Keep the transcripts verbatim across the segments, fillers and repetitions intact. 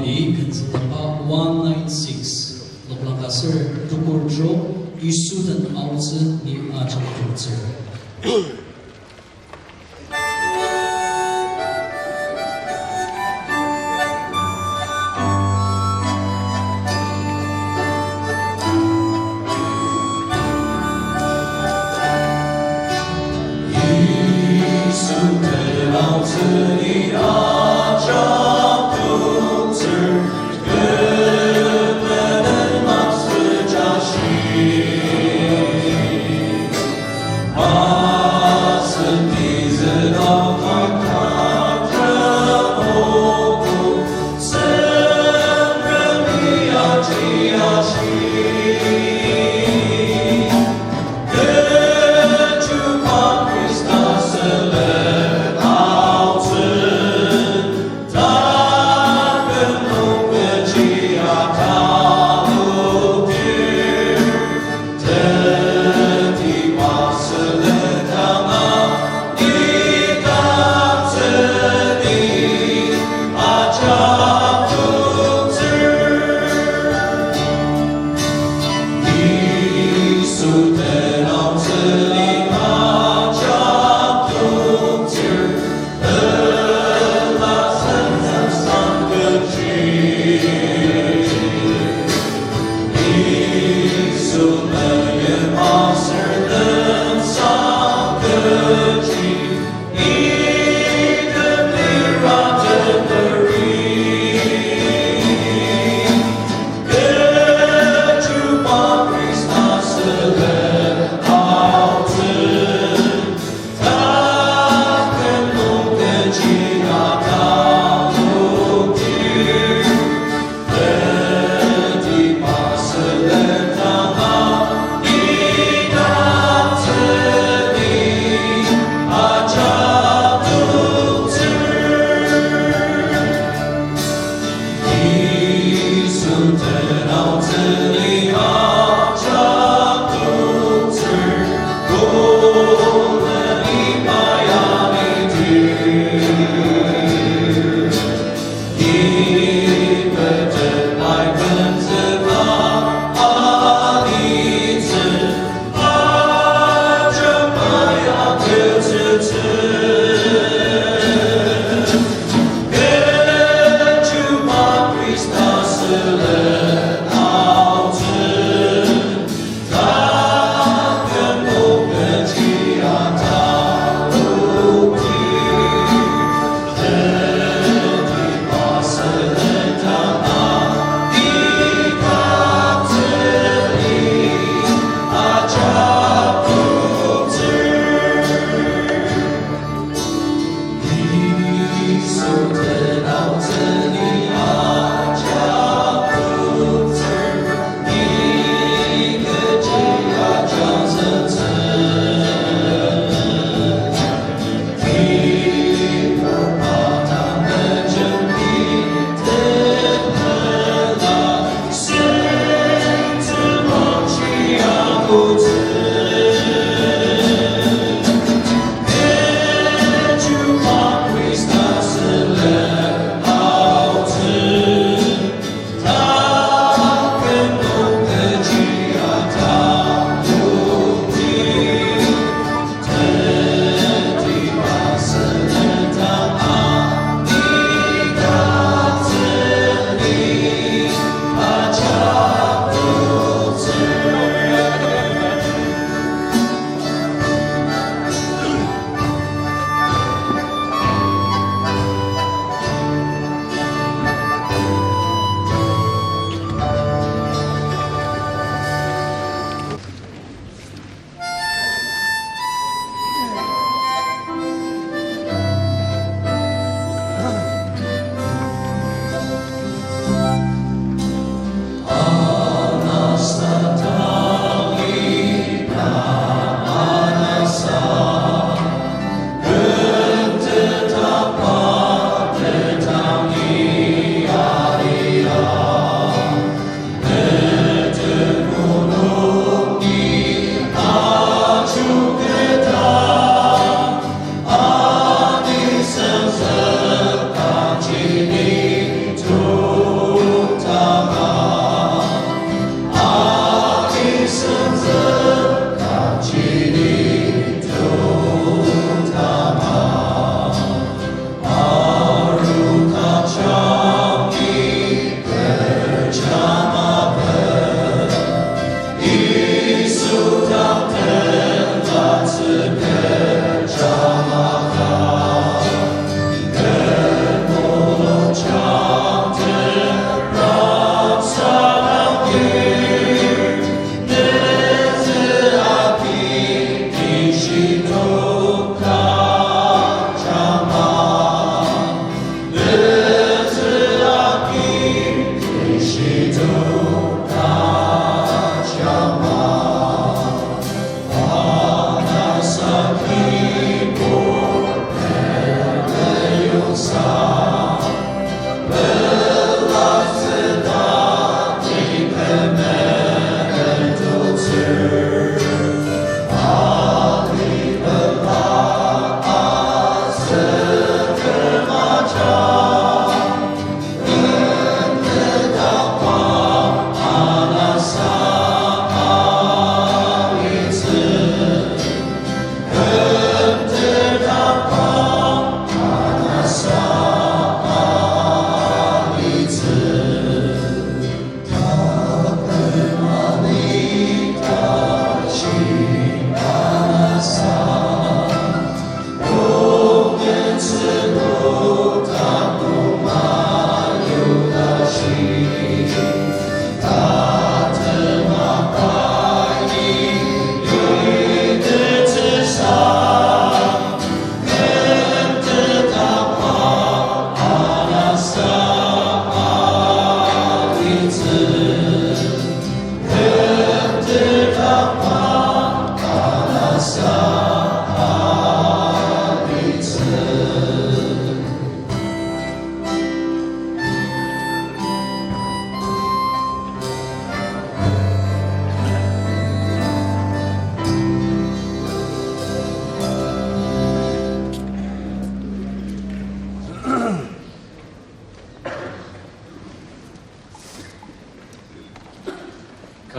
Ni kensütaba one nine six, noklang ka ser tukur trok, Yisu den aotsü ni ajak tongtsür.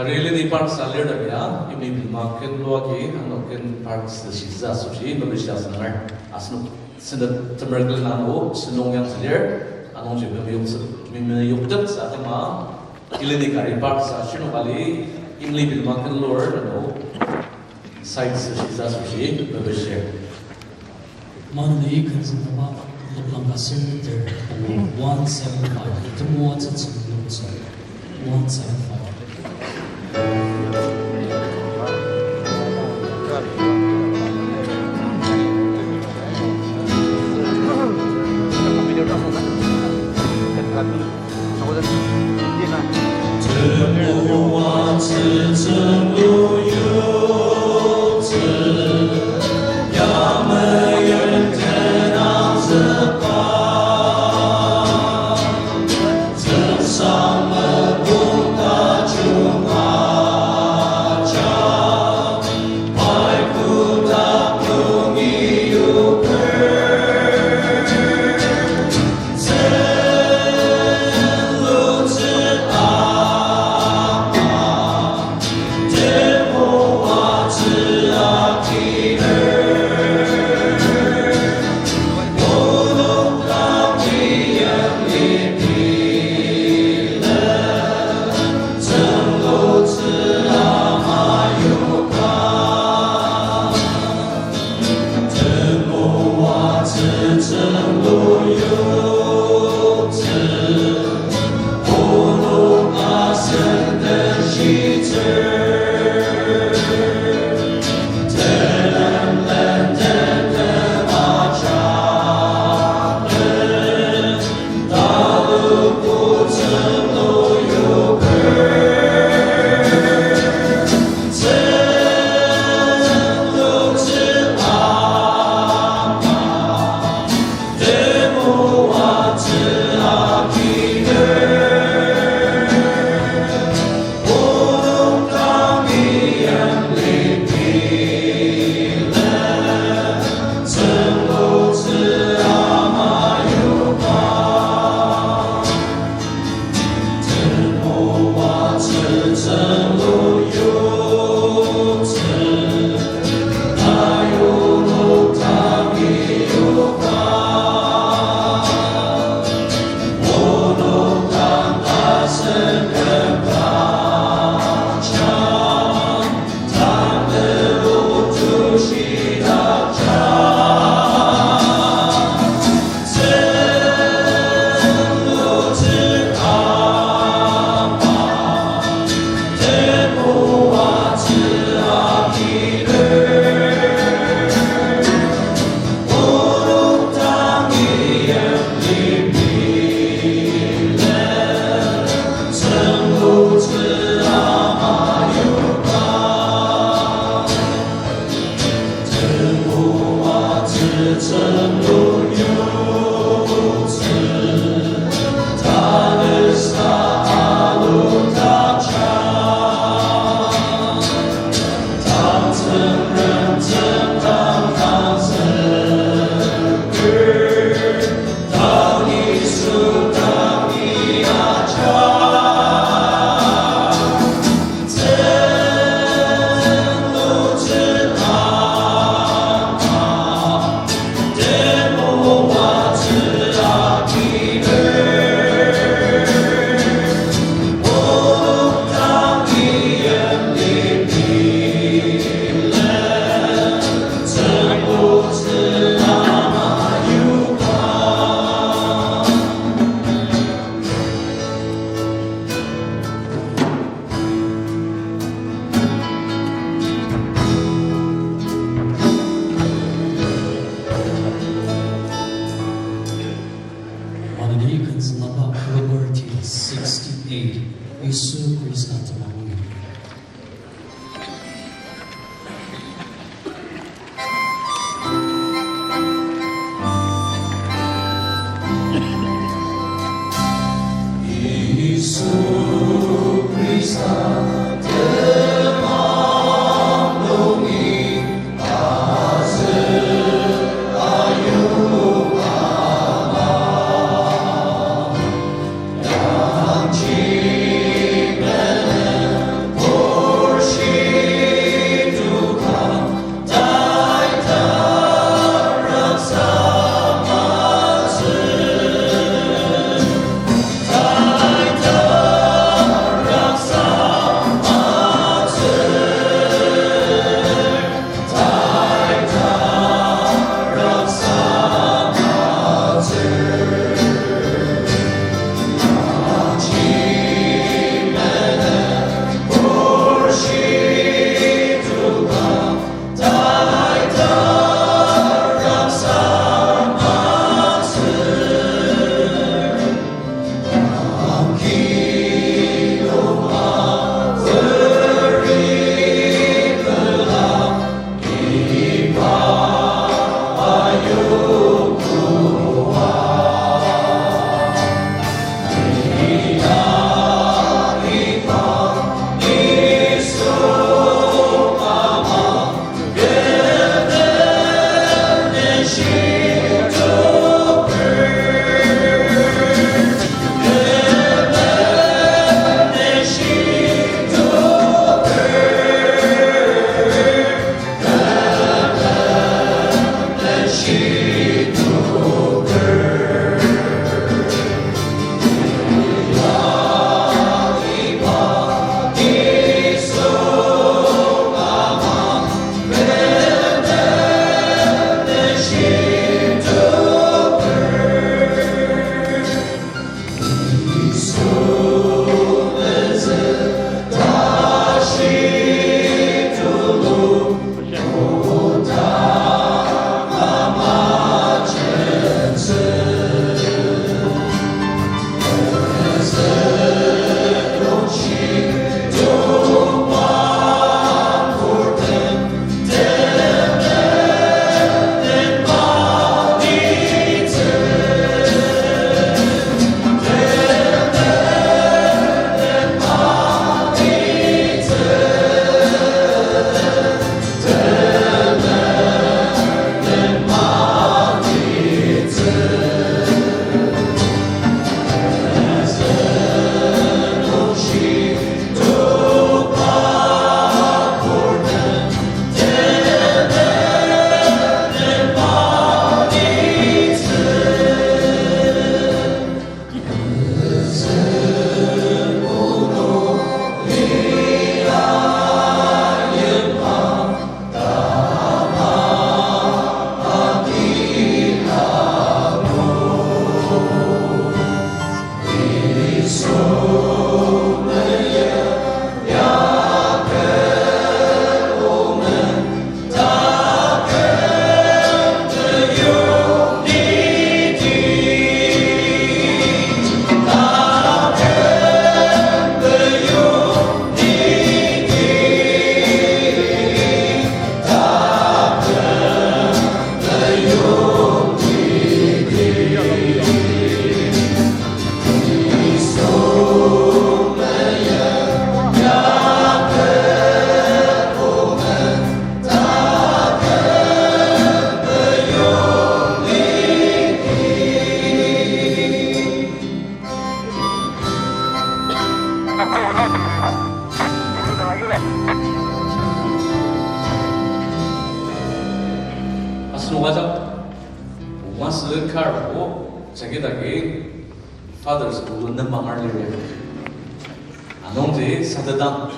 Kari leni park sa lir ta ya, imi bilma ken lua ki, ano ken park sa shisa asoshi, mabishia sangar. Asenok sende temer kel nano, senong yang selir, anungji mimi yokse, mimi yoktet sa kama, ileni kari park sa shinung kali, imli bilma ken lur nano, side sa shisa asoshi, mabishir. Maneni kenzüngdaba noklang ka sender, one seven five. Temoatsü tsünglu tsü, one seven five. Maneni kenzüngdaba Proverbs sixty-eight, Yisu Khrista temang nung. Yisu Khrista temang nungi azü ayuba ama. Asenok ajak masü karbo jagi dagi Father's Day nem mangar liri. Anungji Saturday.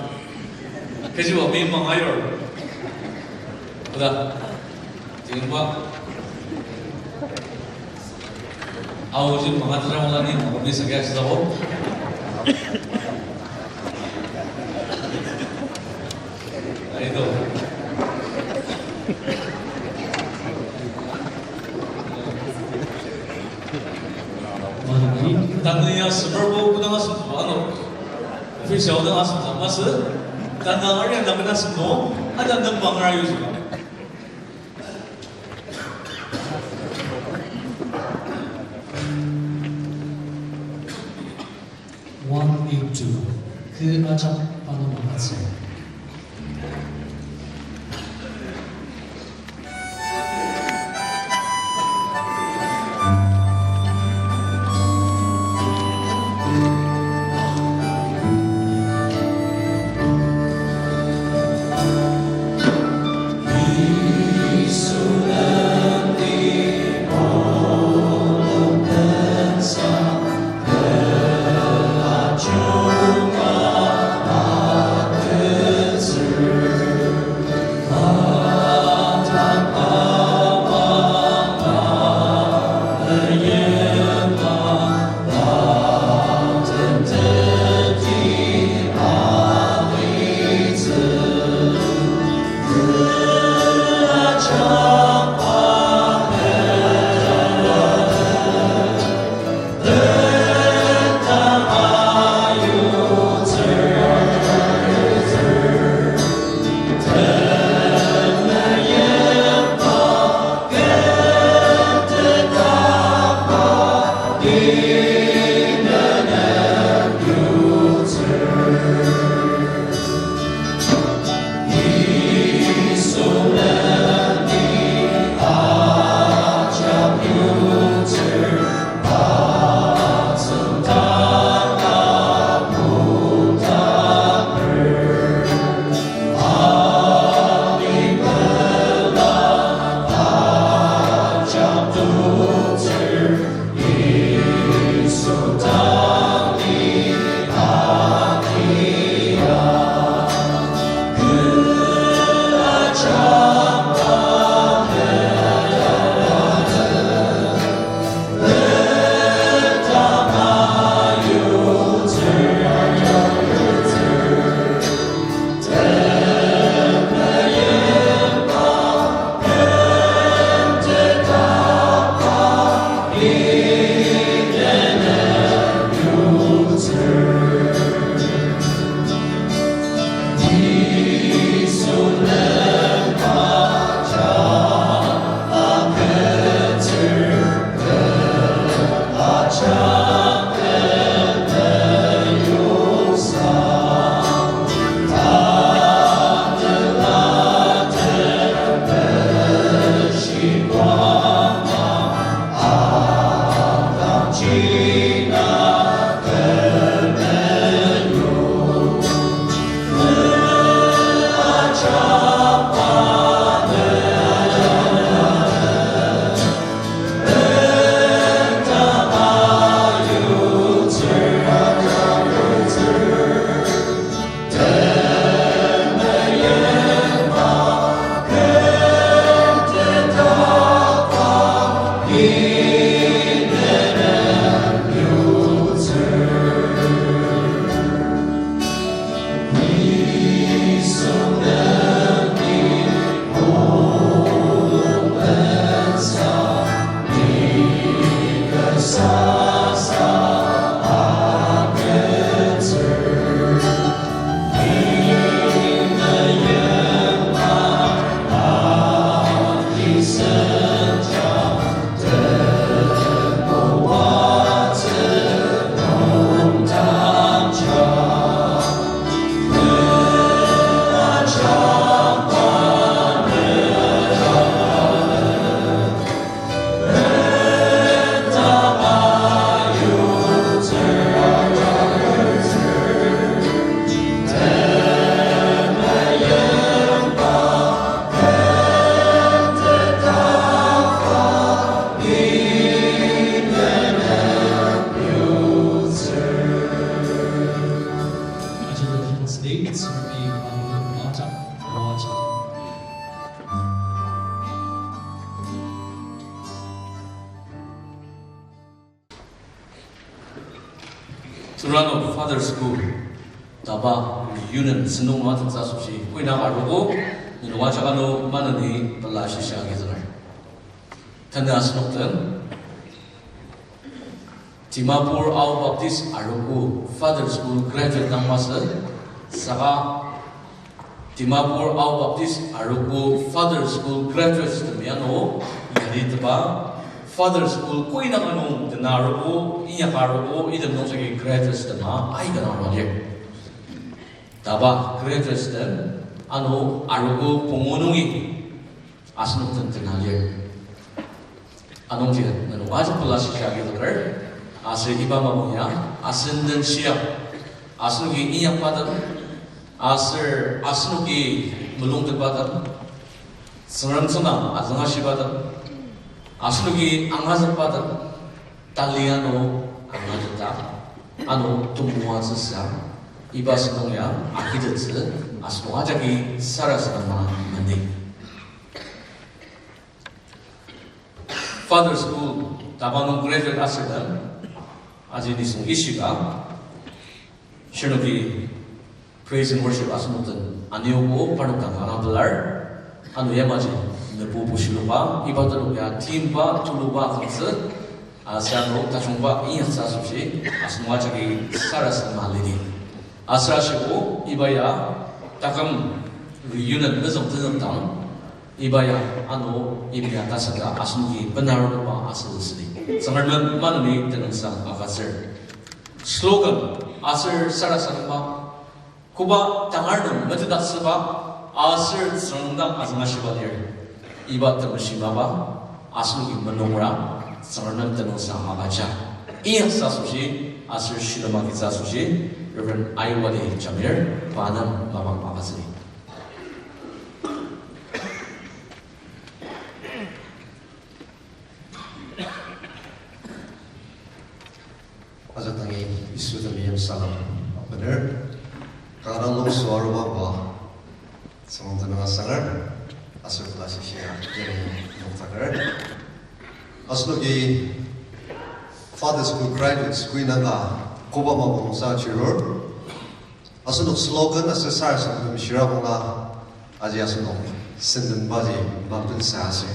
Kechiba mi mangar yur. Oda. Tingba. Aoji manga tera wala ni manga mi sakya shidako. Aido. Tanü ya semer bo kodang asem ano. Official dang asem masü. Tanü ari anda mena asem no. Ada nem mangar yuji. One eight two. Kü ajak pano mangatsü. Tsüngrem Father School, taba reunion sentong nung atsütsü asoshi, koinaka arogo, nenok ajak ano maneni pela shisa agizüker. Tanü asenok den, Dimapur Ao Baptist arogo Father School graduate dang masü, saka Dimapur Ao Baptist arogo Father School graduates temi ano, yari teba, Father School koinaka nung tena arogo, inyaka arogo, item nung sagi graduates tema, aika dang arogo lir. Taba graduates tem, ano arogo pungu nungi, asenok den tena lir. Anungji nenok ajak pela shisa agizüker, aser iba mapang ya, asen den shia, asenoki inyakba den, aser asenoki mulungtetba den, Tsüngrem tsüngdang azüngashiba den, asenoki angazükba den, tali ano angazükta, ano temoatsüsa, iba sentong ya agitettsü, asenok ajaki sarasadema mani. Father School taba nung graduate asüden, aji nisung ishika, shirnoki praise and worship asenok den aniogo parnok dang kanga pelar, ano yamaji nebu bushiloka, iba telok ya timba tuluba kangtsü, aser ano tajungba inyaktsü asoshi, asenok ajaki sarasadema lidi. Aser ashiko, iba ya, taküm reunion mezüng tenzüng dang, iba ya ano imya tasada asenoki benarongba asütsü südi. Tsüngrem maneni tenüngsang agütsür. Slogan aser sarasadema, koba tangar nung metetdaktsüba aser Tsüngrem dang azüngashiba lir. Iba temeshi mapa, asenoki menungra, Tsüngrem tenüngsang agüja. Inyaktsü asoshi, aser shilem agitsü asoshi, Reverend Aiwale Jamir, pa nem mapang agütsüdi. Ajak dangi Yisu temeim salem abener. Kanga longso arubangba Tsüngrem tenüng asanger, aser pela shisa yari noktaker. Asenoki Father School graduates koinaka koba mapang nungsa chirur. Asenok slogan aser sarasadem shirabangla, aji asenok sendenbaji mapensa aser.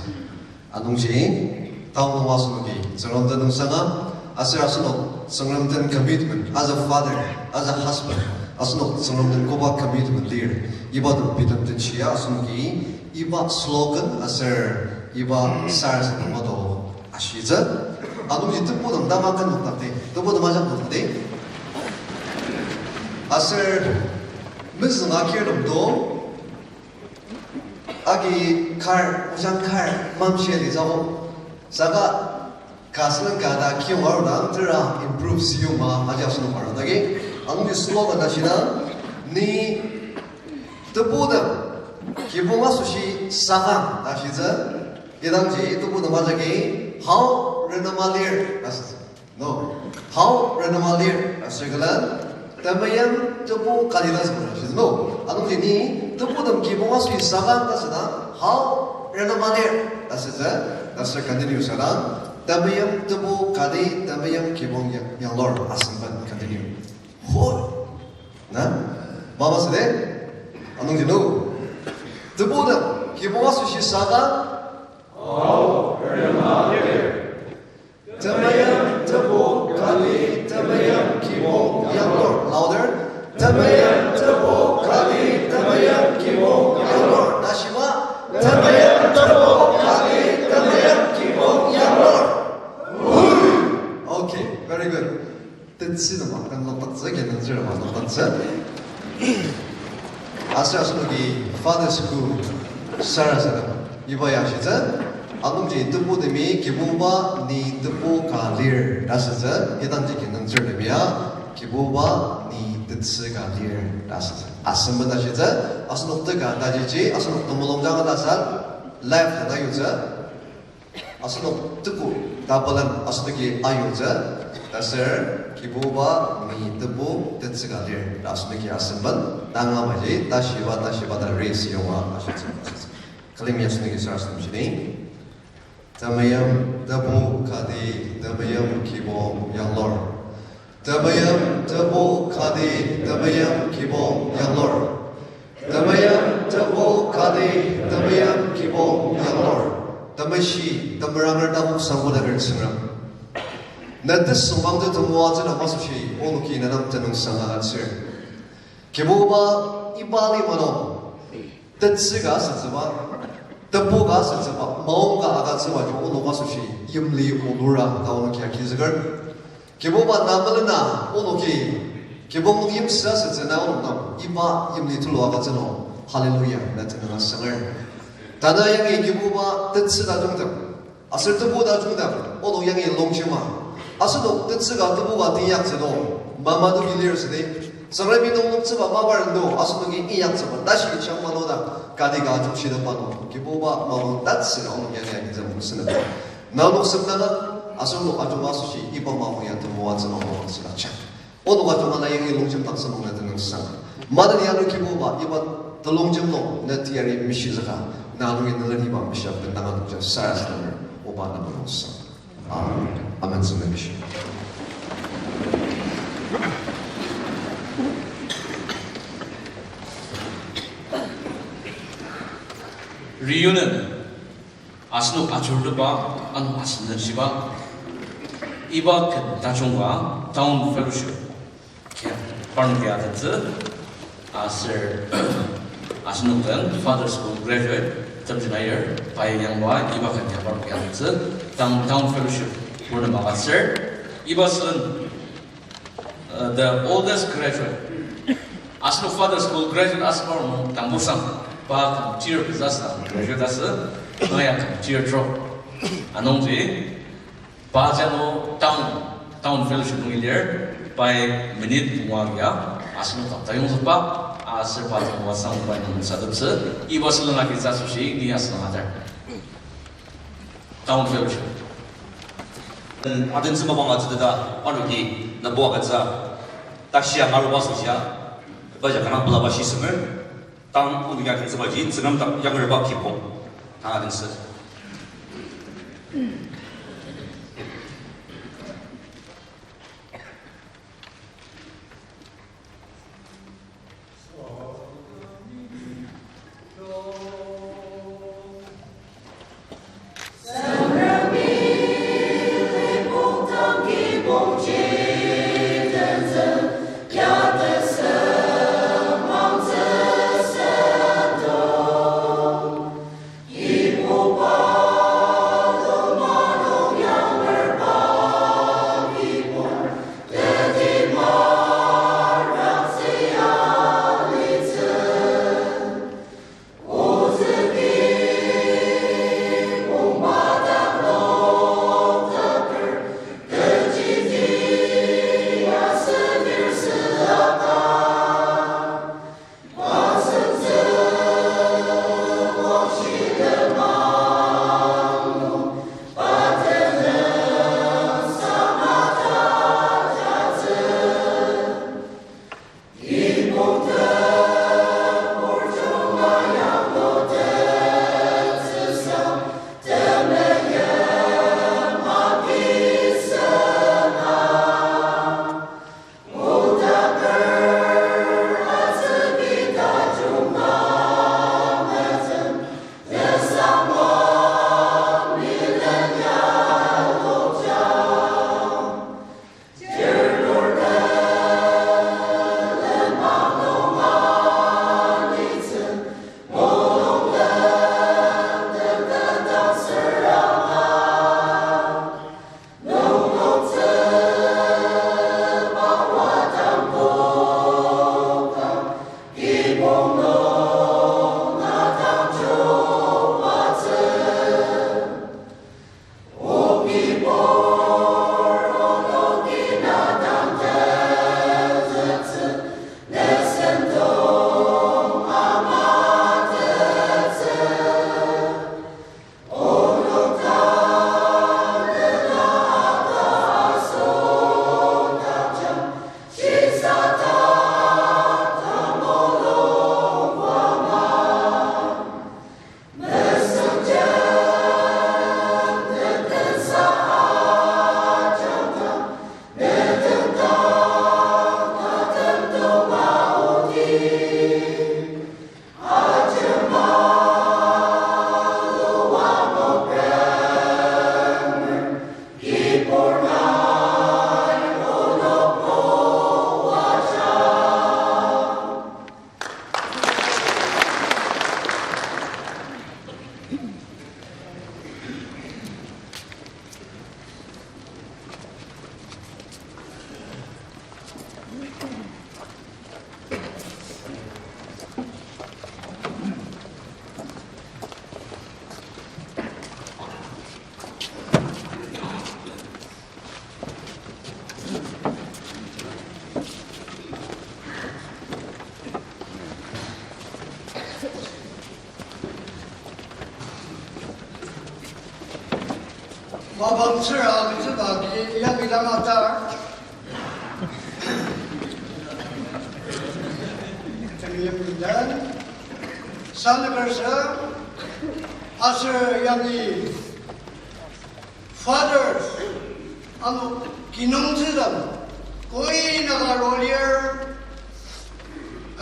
Anungji, taonung asenoki Tsüngrem tenüngsanga, aser asenok Tsüngrem den commitment, as a father, as a husband, asenok Tsüngrem den koba commitment lir, iba nokbitem den shia asenoki, iba slogan aser iba sarasadem mado ashitsü. Anungji tebu nem dang akan nokdakdi, tebu nem ajak nokdakdi. Aser mezüng akirtem do, agi kar, ojang kar, mamshi litsü o. Saka ka sülen ka ta kiyong arudang, tera improve siyong ma, aji asenok arudagi. Anungji slogan ta shidang, ni tebutem kibong asoshi sakang ta shitsü, idangji tebutem ajaki, hao renema lir ta shitsü. No, hao renema lir ta shikelen, temeim tebu kati ta shitsü, no. Anungji ni tebutem kibong asoshi sakang ta shidang, hao renema lir ta shitsü, ta shir continue sadang, temeim tebu kati, temeim kibong ya-, yanglur, asemben continue. Hoi. Na? Mama sede? Anungji no. Tebutem kibong asoshi sakang, temeim tebu kati, temeim kibong yanglur. Louder. Temeim tebu kati, temeim kibong yanglur. Tashiba. Temeim tebu kati, temeim kibong yanglur. Okay, very good. Tetsü tema, kan loktaktsü, kenangtsü tema loktaktsü. Aser asenoki Father School sarasadem iba ya ashitsü, anungji tebutemi Kibuba ni tebu ka lir ta asütsü, idangji kenangtsürtemi ya Kibuba ni tetsü ka lir ta asütsü. Asemben ta ashitsü, asenok teka tajiji, asenok temulung janga ta asal, live ta yutsü. Asenok tebu ta pelen asenoki ayutsü, ta aser Kibuba ni tebu tetsü ka lir ta asenoki asemben, tanga maji, tashiba, tashiba ta raise yonga ashitsü. Külemi asenoki sarasadem shidi. Temeim tebu kati, temeim kibong yanglur. Temeim Tebu kati temeim kibong yanglur. Temeim tebu kati temeim kibong yanglur. Temeshi temeranger tapu sangbu daker Tsüngrem, na tesüngmangtsü temoatsü na masoshi onoki na nem tenüngsang agütsür. Kibuba, iba lima nung tetsü ka asütsüba, tebu ka asütsüba, maong ka agütsübaji onok asoshi yimli olura ta onoki agizüker. Kibuba, na melena onoki kibong yimsü asütsü na onok dang iba yimli tulu agütsü nung, hallelujah na tenüng asanger. Tanü yangi Kibuba, tetsü tajungtem aser tebu tajungtem onok yangi longjema, asenok tetsü ka tebu ka teinyaktsü nung mama toki lir südi, Tsüngremi nungloktsüba mapa ren do asenoki inyaktsüba tashi changma nung ta, kati ka ajungshidakba nung Kibuba, mapang tatsüka onok yangi agizem süngdaktsü. Na onok semdanga, asenok ajunga asoshi iba mapang ya temoatsü mapang südaktsü. Onok ajunga na yangi longjem taksü nung na tenüngsang. Maneni ano Kibuba, iba telongjem nung na teyari mishizüka, na nungi naleniba mishia bendanga nungja sarasademer, oba na nungsang. Amen. Amen, Tsüngrem mishi. Reunion. Asenok ajuruteba, ano asen denshiba, iba ken tajungba Town Fellowship kia parnoki atentsü, aser asenok den Father School graduate Temjin Aier pai yangba iba ken kia parnoki atentsü, Town, Town Fellowship purnem agütsür, iba sülen uh, the oldest graduate. Asenok Father School graduate asüba nung tambusang, pa küm tear pezasang graduate asü, naya küm tear drop. Anungji, pa jano town, Town Fellowship nungi lir, pai minute pungu ya, asenok dang tayongzükba, aser pa jano asang pai nung sadeptsü, iba sülen agitsü asoshi ni asenok atar. Town Fellowship. Atentsü mapang atsüteta, parnoki nabo agütsü, tashi angaruba asoshia, baja kanga pelaba shisemer, tang onok atentsübaji Tsüngrem dak yangerba kibong, tang atentsü. Mapang tsür agütsüba agi yagi dang atar. Temeim dan sanükersa aser yangi fathers ano kinungtsüdang koi naka rolir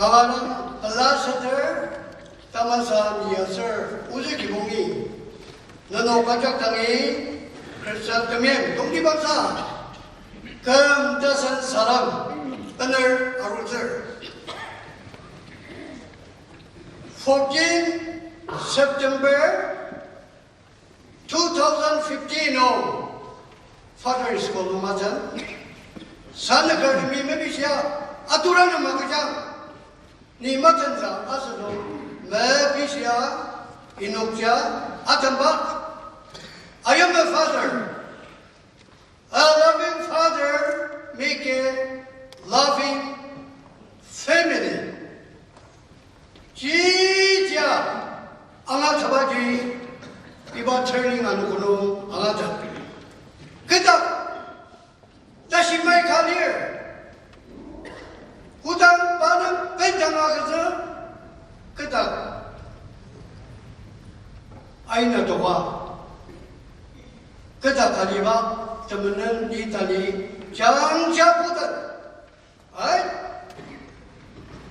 kanga dang pela seter tamasa ni aser ozü kibongi nenok ajak dangi Khrista temeim tongtibangsa küm tasen salem bener arutsür. Fourteen September two thousand fifteen o Father School nung asen sanükertemi mepishia atura nem agüjang. Ni matensa asünung mepishia inokja atemba. I am a father. A loving father make a loving family. Jija angatsübaji iba training anogo nung angatsü. Keta tashi mai ka lir. Kodang pa nem bendang agütsü, keta aina toka. Keta taliba temenen ni tali jangja koda. Ai?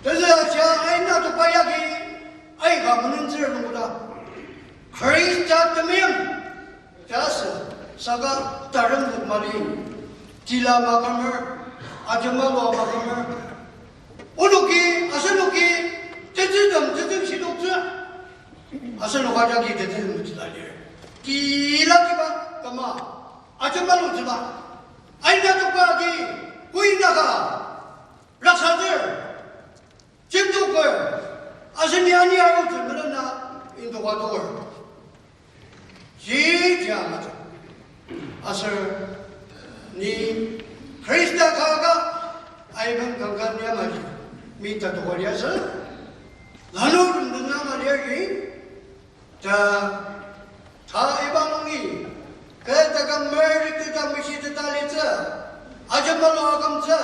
Tezü aja aina toka yagi aika menentsür nungkoda Khrista temeim ta asü saka taremzük mali, tila makümer, ajemalua makümer. Onoki, asenoki, tetsütem, tetsütem shidoktsü. Asenoka jagi tetsütem tila lir. Tila kiba kama ajemalutsüba. Aina toka agi, koi naka raksatsür. Jemdoker, asen ya ni arutsü melena indoka doker. Jija maja. Aser ni Khrista kaka aiben kangkan yamaji mita doka liasü. Lanurtem dena maliarji. Ta, ta iba nungi, kü taküm merük teta mishi teta litsü, ajemalu akümtsü.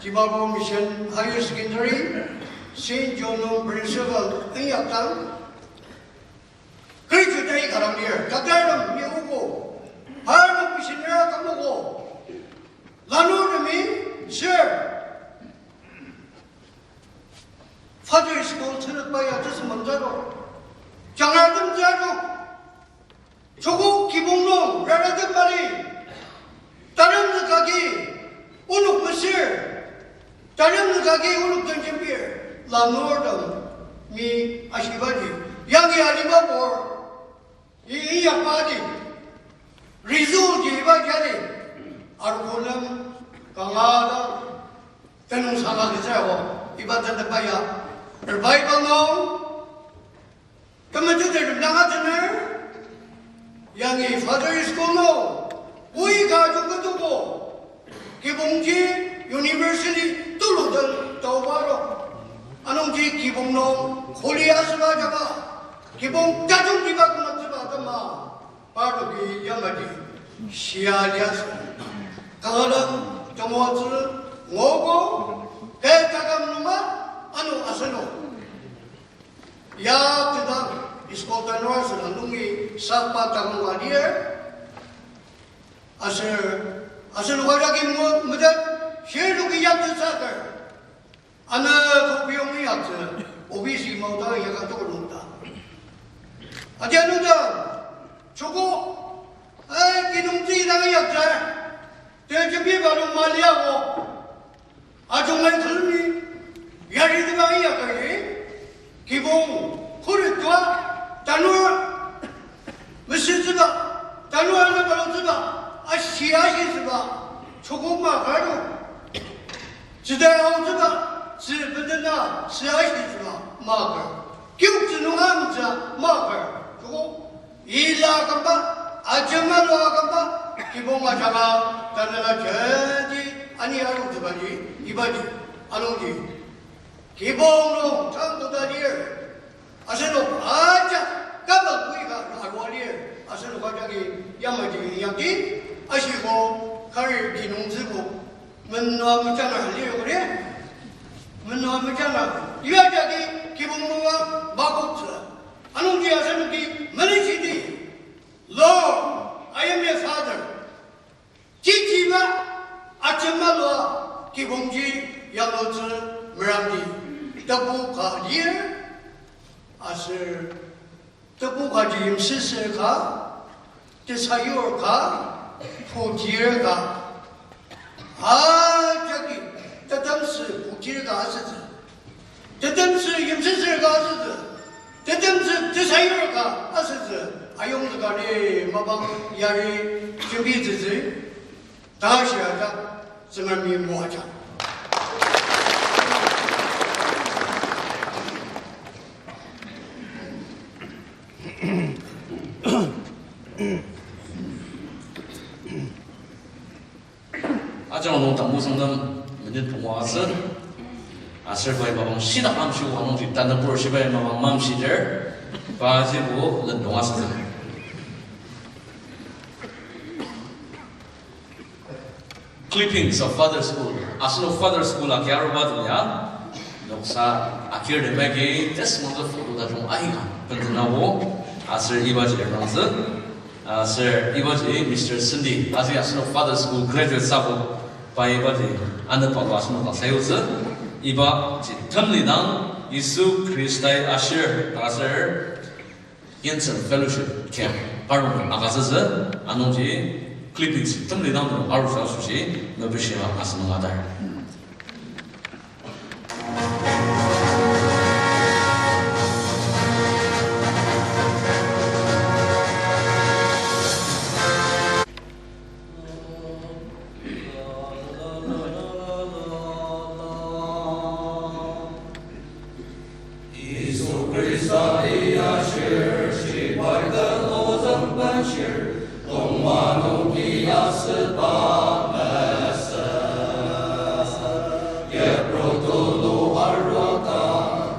Dimapur Mission Higher Secondary, Saint John nung principal inyakdang, graduate ai kanga lir, tatartem ni ogo, parnok missionary aküm ogo, lanurtemi, sir, Father School tenükba ya tesüngmangtsü do. Jangratemtsü do. Joko kibong nung raratem mali. Taremzük agi onok mesür. Taremzük agi onok den jembir. Lanurtem mi ashibaji. Yangi alima bor. I, inyakba di. Result ji iba jagi. Arogo nem kanga dang tenüngsang agütsüogo. Iba tenükba ya revival nung temeteter dang atener. Yangi Father School nung oi ka jungketuko. Kibongji university tulu den taoba ro. Anungji kibong nung kuli asüba jaba. Kibong tajungtiba kümzüktsüba atema. Parnoki yamaji shia liasü. Kanga dang temoatsü ngogo, kü taküm nunga ano asenok. Ya teta school tanur asüla nungi sakba taküm ka lir. Aser, aser lukajaki mo-, metet, shirnoki yaktsü saker. Ana kopiyongi yaktsü, obisi mauta yaka tokdong ta. Adianuda, joko, ai, kinungtsü dang yaktsü, te jembiba nung maliago. Ajungai külemi, yari tebang inyakari, kibong, khuret tua, tanur, mesütsüba, tanur ana baloktsüba, ashi ashitsüba, joko makar do. Tsüdai aotsüba, tsü bedena, tsü ashitsüba, makar. Kioktsü nung amtsü, makar. Joko, ila akümba, ajemalu akümba, kibong ajanga, tanela jenti, ani arutsübaji, ibaji, anungji. Kibong nung tang koda lir. Asenok aja kabang kuika arua lir. Asenok ajaki yamaji yangji, ashiko kari kinungtsübo, menua mejanga lirokre, menua mejanga, ya jagi kibong mama makoktsü. Anungji asenoki melishidi, Lord, I am a father. Chichiba ajemalua kibongji yanglutsü meramdi. Tebu ka lir, aser tebu kaji yimsüsür ka, tesayur ka, putir ka. Ajaki tetemsü putir ka asütsü. Tetemsü yimsüsür ka asütsü. Tetemsü tesayur ka asütsü. Ayongzüka ni mapang yari jembitsütsü. Tashi ajak Tsüngremi moajang. Ajak nung tamu sangdam minute pungu asü. Aser pai mapang shidak amshiba nungji tanabur shibai mapang mamshidir. Pajibo lendong asütsü. Clippings of Father School. Asenok Father School agi aruba tong ya. Noksa agir temagi tesmangtsü photo tajung aika bentenabo. Aser ibaji ernangtsü. Aser ibaji Mister Cindy. Aji asenok Father School graduate sabo. Pai ibaji anepalo asenok dang sayutsü. Ibaji temlidang Yisu Khristai ashir. Aser Yimsen Fellowship Camp parnok agütsütsü, anungji clippings temlidang nung arusa asoshi mepishia asünung atar. Yisu Khrista ya shir, shibai ka lozang ban shir, tongma nungki asüba mesü. Yipru tulu arua ka,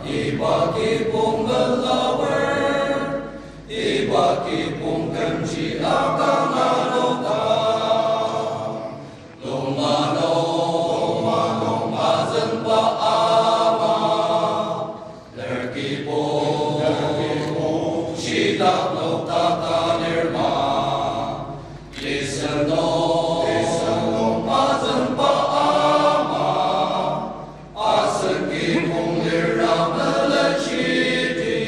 iba kibong melawer, iba kibong kümji akang anoka. Longma nung, longma nung azüngba ama, ler kibong, ler kibong, shitak nokta ka lir ma. Listen nung, listen nung azüngba ama, asen kibong lira melenshidi.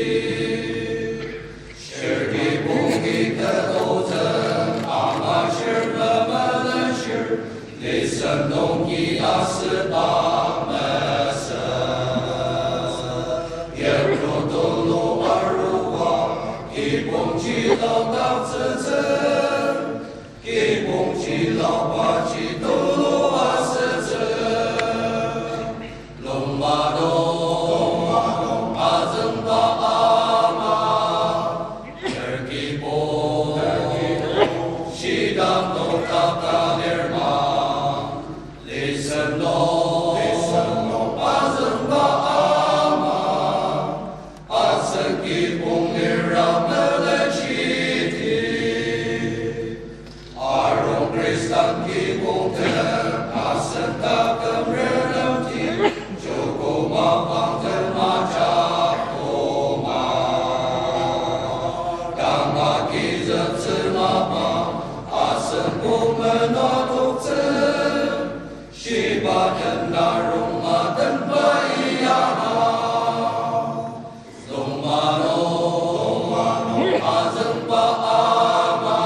Shir kibong ki ketozüng, ama shir memelen shir, listen nungki asüba mesü. Yipru tulu arua, kibong ji laodaktsütsü, kibong ji laobaji tulu asütsü. Longma nung, longma nung azüngba ama, ler kibong, ler kibong, shitak nokta ka lir ma. Listen nung, listen nung azüngba ama, asen kibong lira melenshidi. Arung Khristan kibong tem, asen taküm renemti, joko mapang tem ajak koma. Tanga kizüktsü mapang, asen kong mena toktsü, shiba den arung atenba iyana. Longma nung, longma nung azüngba ama,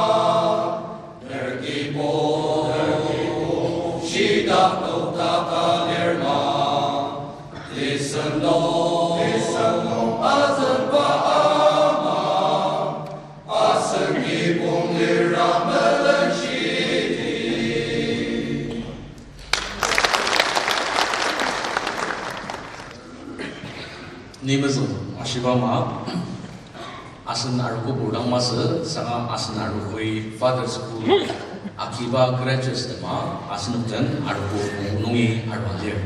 ler kibong, ler kibong, shitak nokta ka lir ma. Listen nung, listen nung azüngba ama, asen kibong lira melenshidi. Ni mezüng ashiba ama, asen arogo bur dang masü, saka asen arogoi Father School agiba graduates tema asenok den arogo nungi arua lir.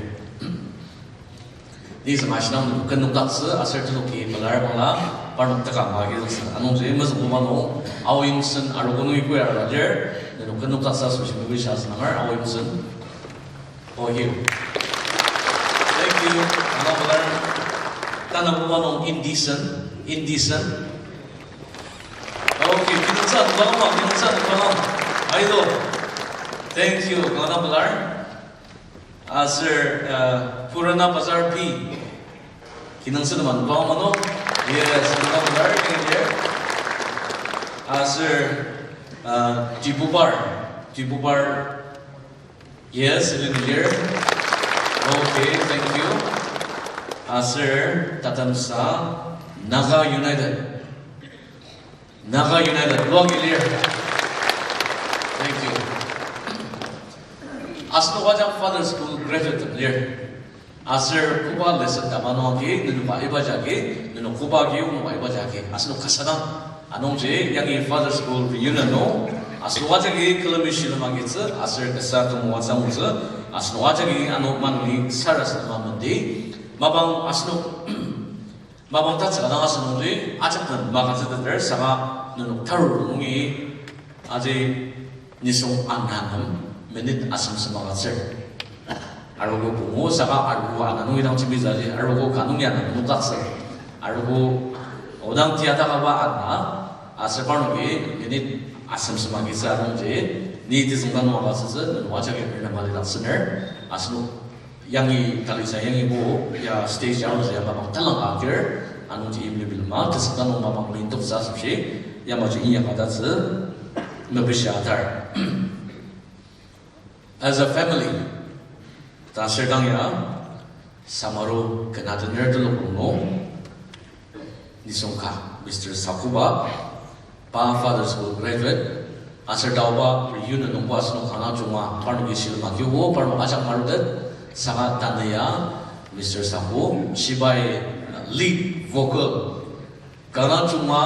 Ni saka ashinang nung kenokdaktsü aser tenoki pelar bangla, Parnok teka ma ki züksü. Anungji mezüngbuba nung, Ao Yimsen arogo nungi koya arua lir, nenok kenok taksa asoshi mebi sha asünanger, Ao Yimsen. Oh, here. Thank you. Kanga pelar. Tanabuba nung Indisen, Indisen. Okay, kinungsa nung kanga, kinungsa nung kanga. Aido. Thank you, kanga pelar. Aser, uh, Purana Bazar P. Kinungsa nung kanga mano. Yes, kanga pelar, kanga pelar. Aser, uh, Jibubar, Jibubar. Yes, Ellen here. Okay, thank you. Aser tatemsa Naga United. Naga United, luang ilir. Thank you. Asenok ajak Father School graduate tem lir. Aser koba lesson tama nung agi, nenok iba jagi, nenok koba agi, onok iba jagi. Asenok kasadang. Anungji, yangi Father School reunion nung, asenok ajaki külemi shilem agitsü, aser kasa temoatsü angutsü, asenok ajaki ano maneni sarasadema mendi, mapang asenok, mapang tatsüka dang asenokji, ajak den magütsüteter, saka nenok taru nungi, aji nisung ana nem minute asem sema agütsür. Arogo pungu saka arogo ana nungi dang jembi zaji, arogo ka nungi ana nokdaktsü. Arogo odang tiata kaba ana, aser parnoki minute asem sema agitsü anungji, ni tizüng dang nung agütsütsü, nenok ajaki rinema lidaktsüner, asenok yangi talisa yangibo ya stage arutsü ya mapang talang agir, anungji imli bilema, tezüng dang nung mapang lindoktsü asoshi, yamaji inyaka tatsü, mepishi atar. As a family, ta serdang ya, samaru kena tener telok nung, nisung ka, Mister Sakuba, pa Father School graduate, aser taoba reunion nungbo asenok kanga junga, parnoki shilem agibo, parnok ajak marutet, saka tanü ya, Mister Saku, shibai lead vocal, kanga junga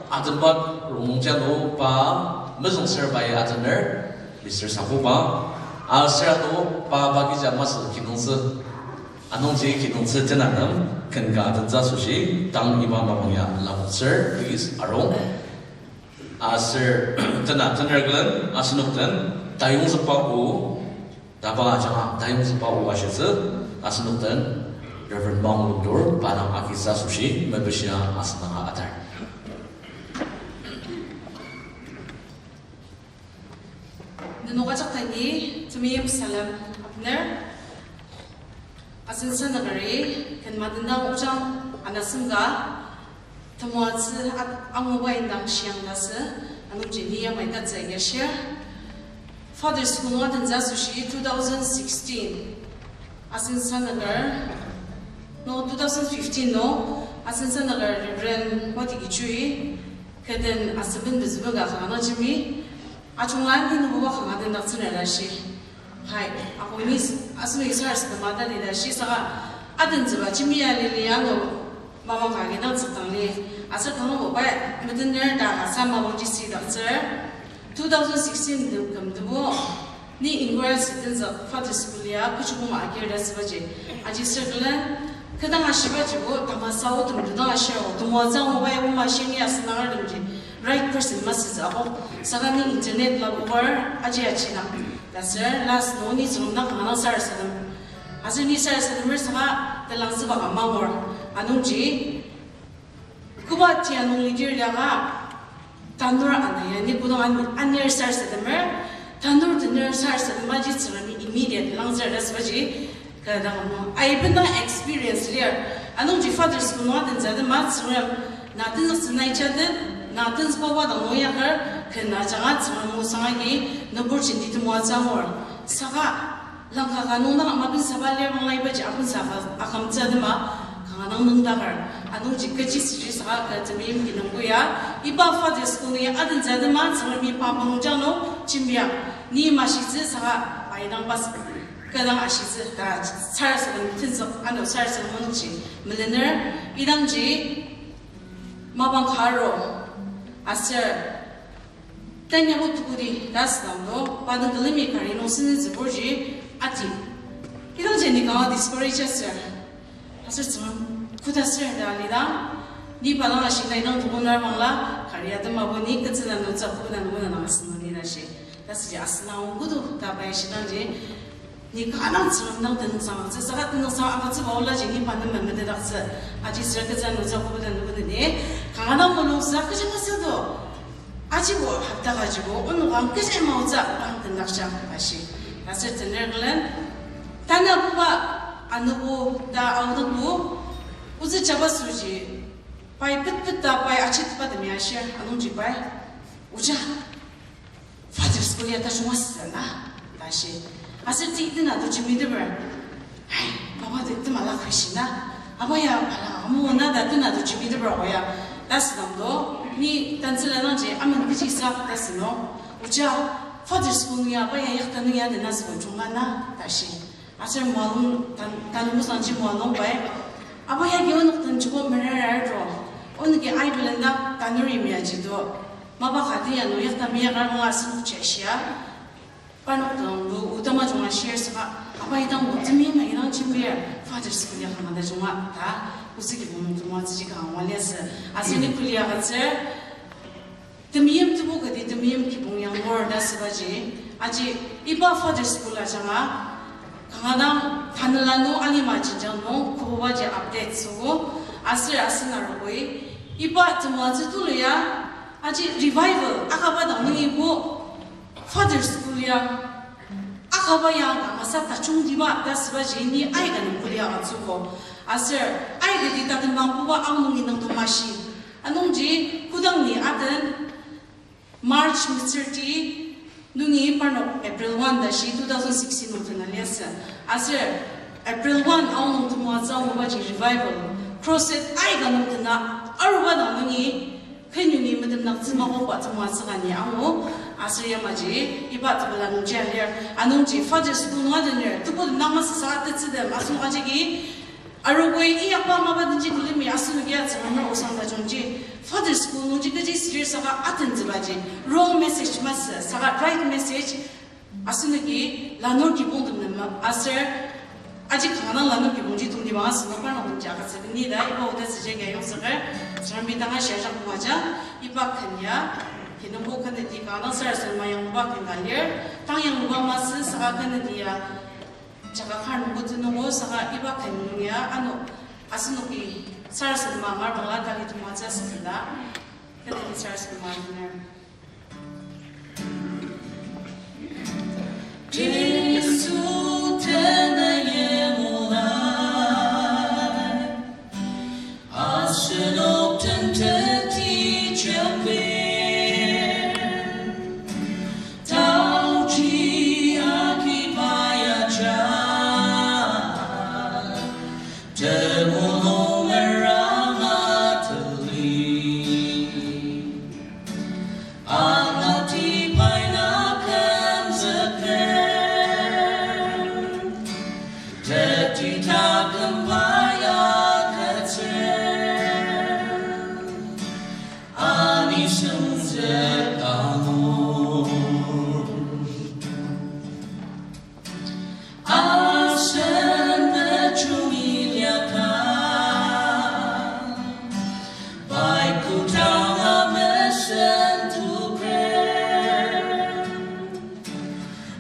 atenba rongnung jano pa mezüngser pai atener, Mister Sakuba, aser ano pa pa kija masü kinungtsü. Anungji kinungtsü tenatem ken ka atentsü asoshi, tang iba mapang ya lapoktsür, please, arung. Aser tena tener külen, asenok den, tayongzükba o, taba ajanga tayongzükba o ashitsü, asenok den, Reverend Mangulung Dur, pa dang agitsü asoshi, mepishia asenaka atar. Nenok ajak dangi, temeim salem abener. Asen sanagari, ken madendang ojang anasemka, temoatsü at-, anguba indang shiang tasü, anungji ni yamai tatsü ya share. Father School nung atentsü asoshi two thousand sixteen. Asen sanagar, no, two thousand fifteen no, asen sanagar Reverend Wati Kichui, keden aseben bezübega kanga jemi, achungla ni nububa kanga den daktsüner ta shi. Hai, ako ni s-, asenok isar sedema ta ni ta shi saka adentsüba jemi ya lili ano mapang ka agi dang tsükdang li. Aser kanga bo pai metener ta asa mapang ji sidaktsür. Two thousand sixteen tem küm tebu ni inaugural sütenzük Father School ya kechikong agir ta sübaji. Aji circle kü dang ashibaji bo tamasa o tem dang ashir o temoatsü anguba ya bo mashingi asenangar temji right person masütsü ako. Saka ni internet la bubar aji aji na. Taser last no ni tsüngdang kanga sarasadem. Aser ni sarasademer saka telangzüba ka mangur. Anungji koba tia nung lidir lianga, tanur ana ya ni kodang an-, anir sarasademer, tanur tenür sarasadema ji Tsüngremi immediate langzür ta sübaji, kü dang nung, aiben dang experience lir, anungji Father School nung adentsü atema Tsüngrem, na tenzük tsünai jaden, na tenzükba wadang nung yakar, kü na janga Tsüngrem osang agi, nübur jenti temoatsü angur. Saka, langka ka nung dang ama bensaba lir manglai baji abensa ka akümtsü atema, kanga dang nüngdaker. Anungji kechi süji saka kü temeim ki nungbo ya, iba Father School nung ya adentsü atema Tsüngremi pa mangja nung jembia, ni mashitsü saka pai dang pas, kü dang ashitsü ta sarasadem tenzük ano sarasadem nungji melener, idangji mapang ka aru, aser tanyabo tukudi ta asüdang do, pa nung külemi kari nung senütsüburji ati. Idangji ni kanga discourage aser, aser Tsüngrem koda ser ta alidang, Ni pa dang ashi nai dang tubunar bangla, kari atema bo ni ketsüla nungtsü koda nungna nang asen nung ni ta shi. Ta süji asen nung kodo ta pai shidangji, ni kanga dang Tsüngrem dang tenüngsang aktsü, saka tenüngsang agütsüba ola ji ni pa nem memetetdaktsü. Aji sür ketsüla nungtsü koda nungna ni, kanga dang mulung sa kecha masü do. Ajibo hapta kajibo, onok ang kecha maotsü bang tenlakjang ashi. Aser tener külen, tanü apuba, anogo ta aonokbo, ozü jaba süji, pai petpet ta pai achitba temi ashir, anungji pai, oja, Father's School ya tajung asü na, ta shi. Aser ti tena to jembiteper. Hai, mapa te temala khushi na. Aba ya bala amu na ta tena to jembiteper oya. Ta sü nang do, ni tantsüla nangji amen kechi sa ta sü no. Oja, Father's School nung ya, aba ya yakta nung ya tena sü jungla na, ta shi. Aser moalung, tan, tanü musangji moalung pai. Aba ya ki onok den joko mererar do. Onoki aibelen dak tanuri miaji do. Mapa kati ya nung yakta miakar nung asenok ji shia. Parnok dang lu utama junga share saka, aba idang lu temeim idang jembir, Father's School ya kanga ta junga ta, ozü kibong nung temoatsüji kanga wa liasü. Aser ni kuli agütsür, temeim tebu kati temeim kibong yanglur ta sübaji, aji iba Father's School ajanga, kanga dang tanela nung alima jenjang nung kobubaji update süogo, aser asen arogoi, iba temoatsü tulu ya, aji revival akaba dang nungibo, Father's School ya, akaba ya kangasa tajungtiba ta sübaji ni aika nung kuli agütsüogo. Aser aikati tatembang koba aonung indang to mashi. Anungji kodang ni aten March thirty nungi parnok April one ta shi two thousand sixteen nung tena liasü. Aser April one aonung temoatsü aobaji revival crusade aika nung tena aruba dang nungi kenyuni metemdaktsü makoba temoatsü ka ni angu. Aser yamaji iba tepela nungji alir. Anungji Father's School nung adenir tebu nang masü sa atettsütem asenok ajaki arogoi inyakba mapa denji külemi asenoki ya Tsüngrem osang tajungji Father's School nungji kechi serious saka atentsübaji wrong message masü saka right message asenoki lanur kibongtem nem aser aji kanga dang lanur kibongji tongtibang asenok parnok temji agütsüdi ni ta iba oda süjagi ayongzüker Tsüngremi tanga shiajak moaja iba ken ya kinungbo kenedi kanga dang sarasadema yangluba ken ka lir tang yangluba masü saka kenedi ya jaka kar nungbo tenungbo saka iba ken nung ya ano asenoki sarasadema angar bangla tali temoatsü asütsüla kenedi sarasadema aner. Jisu tenüng yimulai, asenok den teti jembir, taoji akiba ya ja, temulung meranga teli. Angati pai na kümzüker, teti taküm pai agütsür, ani sümzük angur. Asen mejungi liaka, pai kotanga mesen tuker,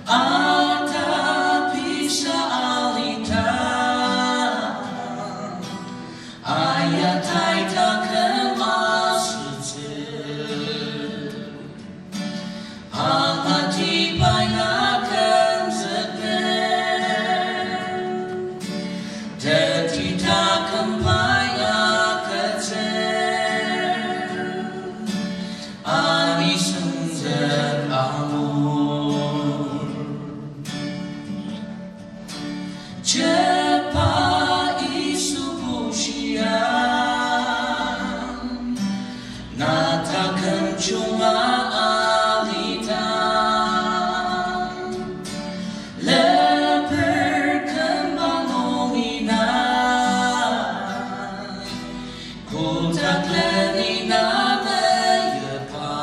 ata pisa alita, aya tai taküm asütsü. Angati pai na kümzüker, teti taküm pai agütsür, ani sümzük angur. Jepa Yisu bushia, na taküm junga alita, leper kümba nungi na, kotak leni na meyepa.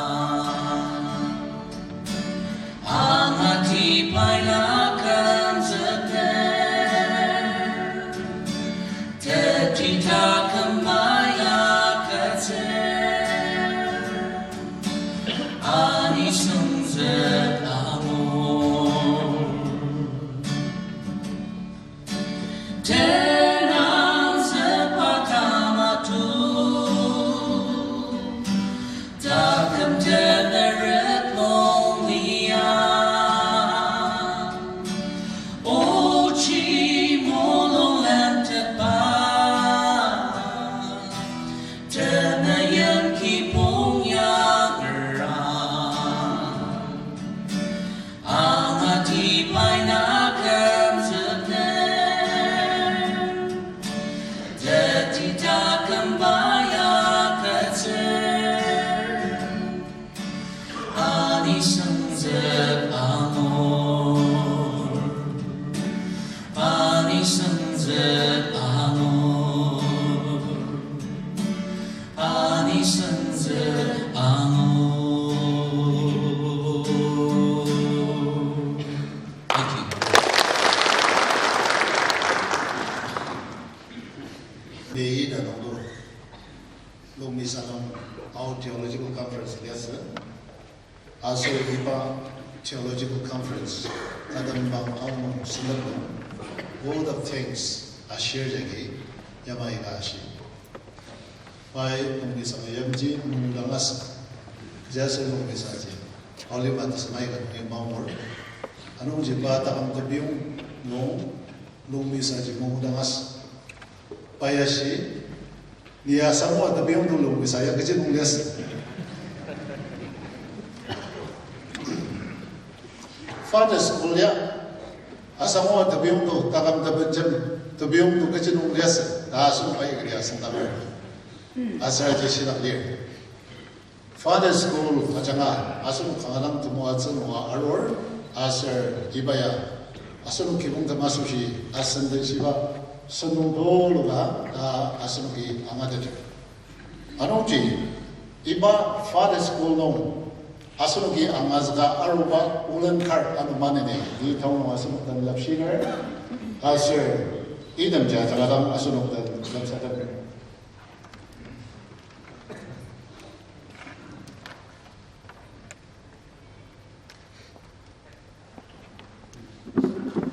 Angati pai na kümzüker, Tenang sepatama tu, taküm teneret monglia, ochi mulung lentetba, temeyen kibong yangera. Angati pai na kümzüker, teti taküm pai agütsür. Ani senzük angur, ani senzük angur. Ani senzük angur. Thank you. Ni ita nungdo Longmi Salem Ao Theological Conference liasü. Aser iba Theological Conference, Adam bang aonung sendaknung, Vote of Thanks ashir jagi yamai ka ashi. Pai Longmi Salem yamji mungdang asü, kechiaser Longmi Salem ji, aolima tesemai ka nungi maor. Anungji pa taküm tebiyong nung Longmi Salem ji mungdang asü. Pai ashi, ni asangu atebiyong to Longmi Salem ya kechi nung liasü. Father School ya, asangu atebiyong to, taküm tebenjem, tebiyong to kechi nung liasü, ta asenok pai kati asen taküm. Aser aji shidak lir. Father School ajanga asenok kanga dang temoatsü nunga arur, aser iba ya asenok kibong tema asoshi asendenshiba sentong tulu ka ta asenoki angateter. Anungji iba Father School nung asenoki angazüka aruba olen kar ano maneni, ni taonung asenok den lapshiker, aser itemji ajanga dang asenok den lapsateper.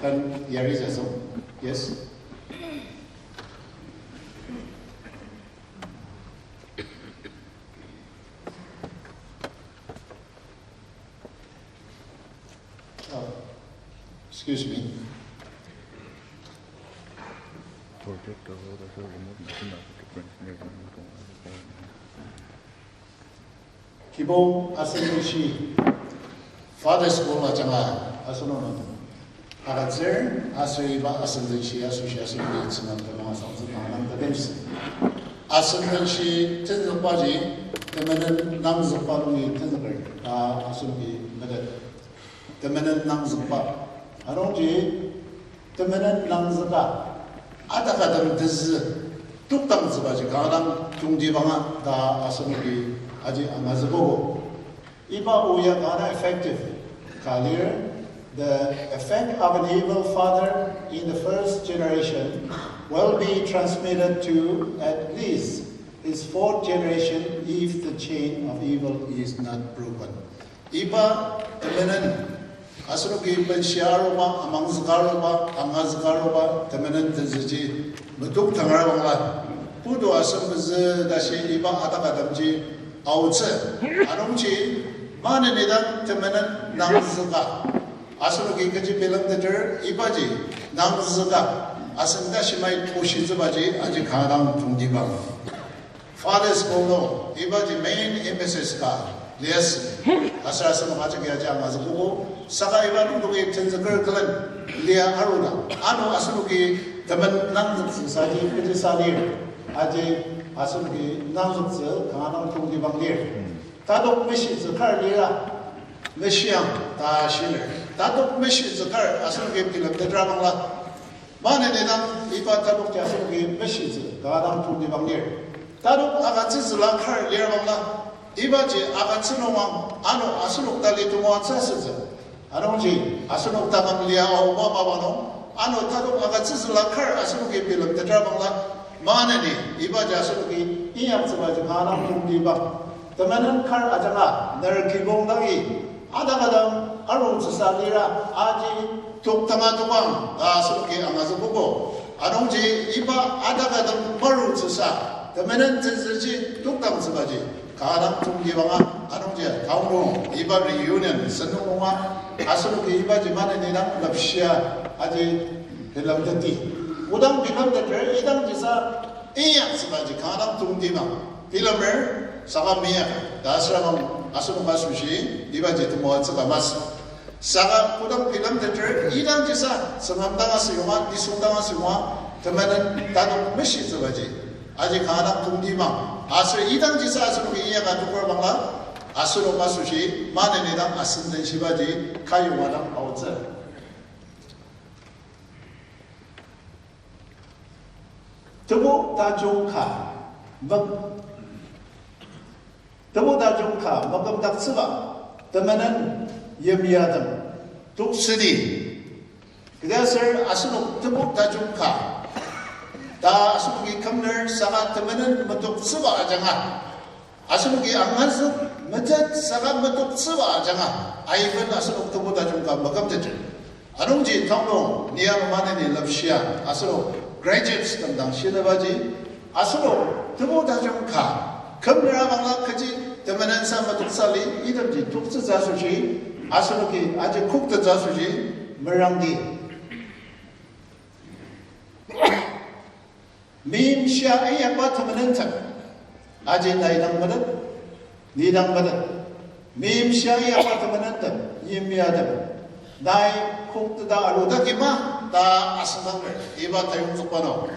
Kan yari jaso? Yes? Oh, excuse me. Kibong asenshi Father School ajanga asenok nung agütsür, aser iba asenshi asoshi asenoki Tsüngrem tenüng asangtsü kanga dang tetemsü. Asenshi tenzükbaji temenen nangzükba nungi tenzüker ta asenoki metet. Temenen nangzükba. Anungji temenen nangzüka atakatem tezü toktangtsübaji kanga dang tongtibanga ta asenoki aji angazükogo. Iba o ya kanga effective ka lir, the effect of an evil father in the first generation will be transmitted to at least his fourth generation if the chain of evil is not broken. Iba temenen asenoki benshia aruba, amangzüka aruba, angazüka aruba temenen tenzüji metok tangar bangla, putu asem pezü tashi iba atakatemji aotsü. Anungji maneni dang temenen nangzüka asenoki kechi bilemteter, ibaji nangzüka asen tashimai toshitsübaji aji kanga dang tongtibang. Father School nung ibaji main emphasis ka liasü. Aser asenok ajaki aji angazükogo, saka iba nungtoki tenzüker külen lia arudang, ano asenoki temen nangzüktsü saji kechi sa lir, aji asenoki nangzüktsü kanga dang tongtibang lir. Tatok meshitsü kar lira, meshiang ta shiner. Tatok meshitsü kar asenoki bilemtetra bangla, maneni dang iba tatok ji asenoki meshitsü kanga dang tongtibang lir. Tatok agütsütsüla kar lir bangla, ibaji agütsü nungang ano asenok tali temoatsü asütsü. Anungji asenok taküm lia aoba mapa nung, ano tatok agütsütsüla kar asenoki bilemtetra bangla, maneni ibaji asenoki inyaktsübaji kanga dang tongtibang. Temenen kar ajanga ner kibong dangi atakatem arutsüsa lira aji toktanga tokang ta asenoki angazükogo. Anungji iba ataka dang marutsüsa, temenen tenzüji tokdangtsübaji, kanga dang tongtibanga, anungji taonung iba reunion sentong nunga, asenoki ibaji maneni dang lepshia aji bilemteti. Kodang bilemteter idangjisa inyaktsübaji kanga dang tongtibang bilemer, saka meinyaka ta süra bang asenok asoshi ibaji temoatsüba masü. Saka kodang bilemteter idangjisa Tsüngrem dang asüyonga, nisung dang asüyonga, temenen tatok meshitsübaji aji kanga dang tongtibang. Aser idangjisa asenoki inyaka tokra bangla, asenok asoshi maneni dang asen den shibaji kayonga dang aotsü. Tebu tajung ka, mek- Tebu tajung ka makümdaktsüba, temenen yimyatem toksüdi. Kechiaser asenok tebu tajung ka ta asenoki kümner saka temenen metoktsüba ajanga, asenoki angazük metet saka metoktsüba ajanga, aiben asenok tebu tajung ka makümteter. Anungji taonung ni ano maneni lepshia asenok graduates tem dang shinebaji, asenok tebu tajung ka kümner abangla kechi temenen sa metoktsü li, itemji toktsütsü asoshi, asenoki aji koktettsü asoshi merangdi. Meimshia inyakba temenentem, aji nai dang metet, ni dang metet. Meimshia inyakba temenentem, yimyatem, nai kokteta arudakima ta asüngdanger iba tayongzükba nung.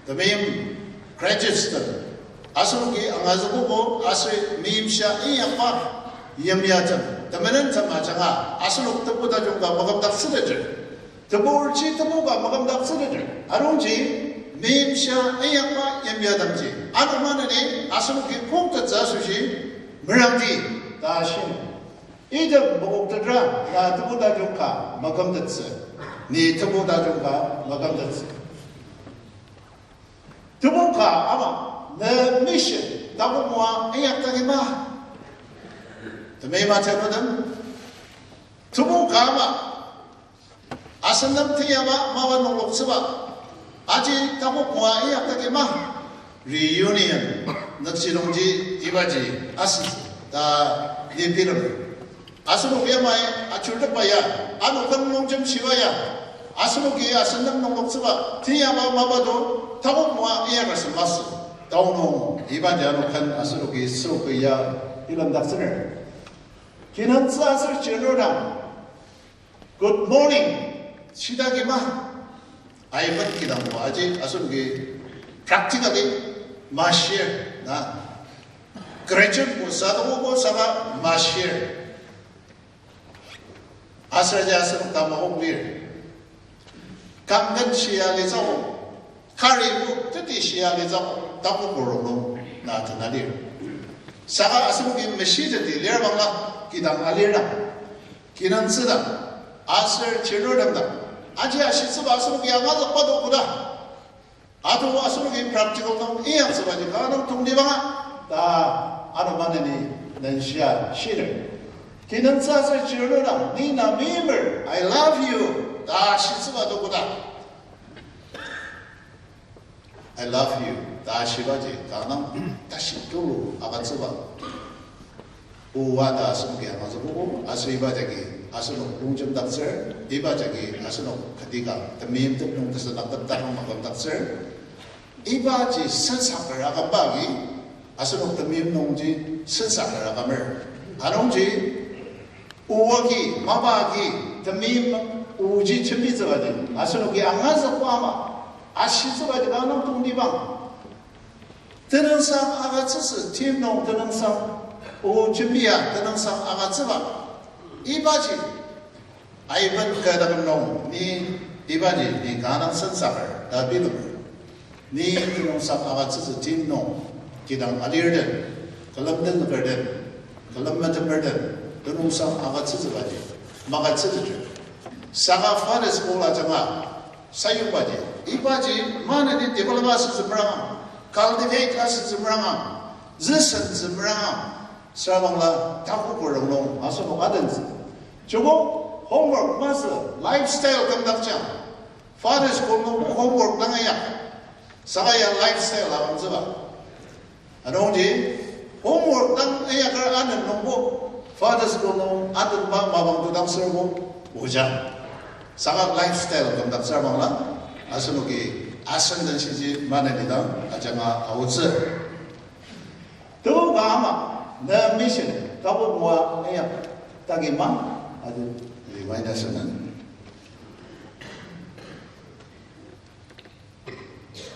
Temeim graduates tem, asenoki angazükogo aser meimshia inyakba yimyatem, temenentem ajanga asenok tebu tajung ka makümdaktsüteter. Teburji tebu ka makümdaktsüteter. Anungji meimshia inyakba yimyatemji ano maneni asenoki koktettsü asoshi merangdi ta shiner. Item mokoktetra na tebu tajung ka makümtettsü, ni tebu tajung ka makümtettsü. Tebu ka ama, ne mission takok moa inyaktaki ma? Temeim atenutem, tebu ka ama, asen nem teyaba mapa nungloktsüba, aji takok moa inyaktaki ma? Reunion, nükjidongji ibaji asütsü ta ni bilemer. Asenok yamai achirtepba ya, ano kang nungjem shiba ya, asenoki asen nem nungloktsüba teyaba mapa to takok moa inyaka sü masü. Taonung ibaji ano ken asenoki süoka ya bilemdaktsüner. Kinungtsü aser chirnudang, good morning shidaki ma? Aiben kidang ko aji asenoki practically mashir na. Graduate ko sadoko ko saka mashir. Aser aji asenok tamakok lir. Kangken shia litsü ko, kari ko teti shia litsü ko, takok ko rongnung na tena lir. Saka asenoki meshiteti lir bangla, kidang alir dang, kinungtsü dang, aser chirnudang dang, aji ashitsüba asenoki angazükba to koda. Ato asenoki practical nung inyaktsübaji kanga nung tongtibanga ta ano maneni nenshia shiner. Kinungtsü aser chirnudang ni na meimer I love you ta shitsüba to koda. I love you ta shibaji kanga nung tashi tulu agütsüba. Oa ta asenoki angazükogo, aser iba jagi asenok longjemdaktsür, iba jagi asenok kati ka temeimtep nung tesendaktem takang makümdaktsür. Ibaji sensaker akümba agi, asenok temeim nungji sensaker akümer. Anungji, oa agi, mapa agi, temeim oji jembitsübaji, asenoki angazükba ama, ashitsübaji kanga nung tongtibang. Tenüngsang agütsütsü tim nung tenüngsang o jembia tenüngsang agütsüba. Ibaji aiben kü taküm nung ni ibaji ni kanga dang sensaker ta bilemer. Ni tenüngsang agütsütsü tim nung kidang alir den, külem tenzüker den, külem metemer den, tenüngsang agütsütsübaji magütsüteter. Saka Father's Call ajanga sayubaji, ibaji maneni develop asütsü merangang, cultivate asütsü merangang, züsentsü merangang, süra bangla takoker rongnung asenok adentsü. Joko homework masü lifestyle kümdaktsüang. Father's Call nungbo homework dang Saka ya lifestyle abangtsüba. Anungji, homework dang inyaker anen nungbo, Father's School nung atenba mapang to dang serbo, oja. Saka lifestyle kümdaktsür bangla, asenoki asen den shiji maneni dang ajanga aotsü. Teo ka ama, ne mission, tapu moa inyak tagi ma, adi remind asünan.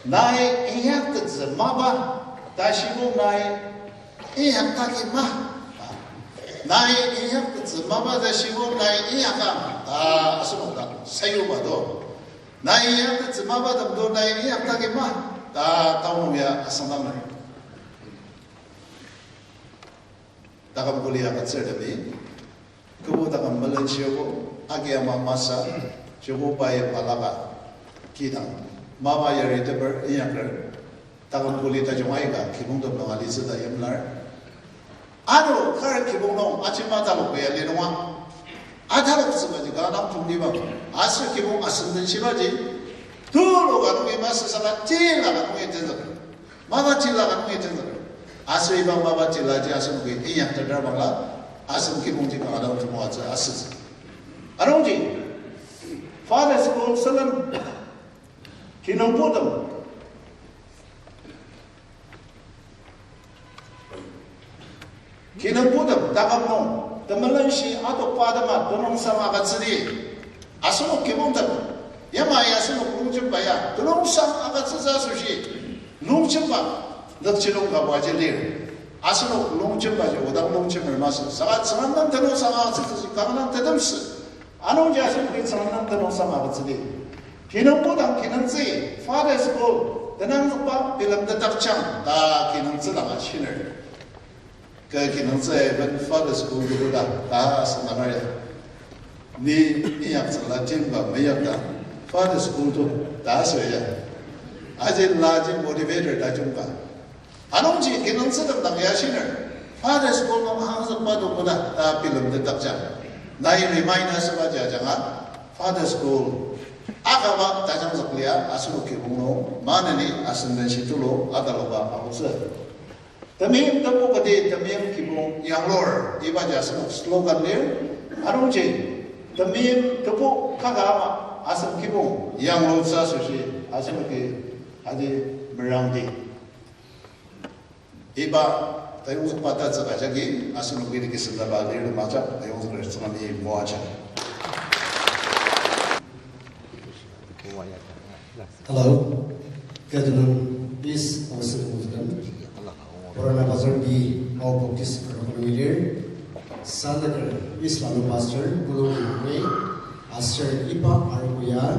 Nai inyaktettsü mapa ta shibo nai inyak tagi ma. Nai inyaktettsü mapa ta shibo nai inyaka ta asenok dang sayuba do. Nai inyaktettsü mapa tem do nai inyak tagi ma ta taonung ya asüngdanger. Taküm kuli agütsürtemi, kübok taküm melenshiogo, agi ama masü, joko pai balaka, kidang, mapa yariteper inyaker, taküm kuli tajung aika, kibongtem nung alitsü ta yimlar. Ano kar kibong nung ajima talok ya linunga. Ataloktsübaji kanga dang tongtibang. Aser kibong asen den shibaji, tulu ka nungi masü saka tila ka nungi tenzüker. Mapa tila ka nungi tenzüker. Aser iba mapa tilaji asenoki inyak tetra bangla, asen kibongji kanga dang temoatsü asütsü. Anungji, Father's School sülen, kinungputem, kinungputem taküm nung, temelenshi atokba atema tenüngsang agütsüdi. Asenok kibongtem, yamai asenok longjemba ya tenüngsang agütsütsü asoshi, longjemba, nükjidong ka waji lir. Asenok longjembaji odang longjemer masü. Saka Tsüngrem nem tenüngsang agütsütsü kanga dang tetemsü. Anungji asenoki Tsüngrem nem tenüngsang agütsüdi. Kinungpudang kinungtsü, Father's School, tenangzükba bilemtetdakjang ta kinungtsü dang ashiner. Kü kinungtsü ben Father's School tebuda ta asüngdanger ya. Ni inyaktsüla jemba meyakdang Father's School to ta asü ya. Aji laji motivator tajungba. Anungji kinungtsütem dang ya shiner, Father's School nung angazükba tebuda ta bilemtetdakjang. Nai remind asüba jajanga, Father's School akaba tajangzük lia asenok kibong nung maneni asen den shitulu ataloba aotsü. Temeim tebu kati temeim kibong yanglur ibaji asenok slogan lir. Anungji temeim tebu kaka ama asen kibong yanglutsü asoshi asenoki adi merangdi. Iba tayongzükba tatsüka jagi asenoki niki sendaba lir majak tayongzüker Tsüngremi moaja. Hello. Good afternoon, Miss Austin Muslim. Purana Bazar B, Ao Baptist Arokonu lir. Sanaker Miss Lanu Pastor, Pulung Nungwe, aser iba arogo ya,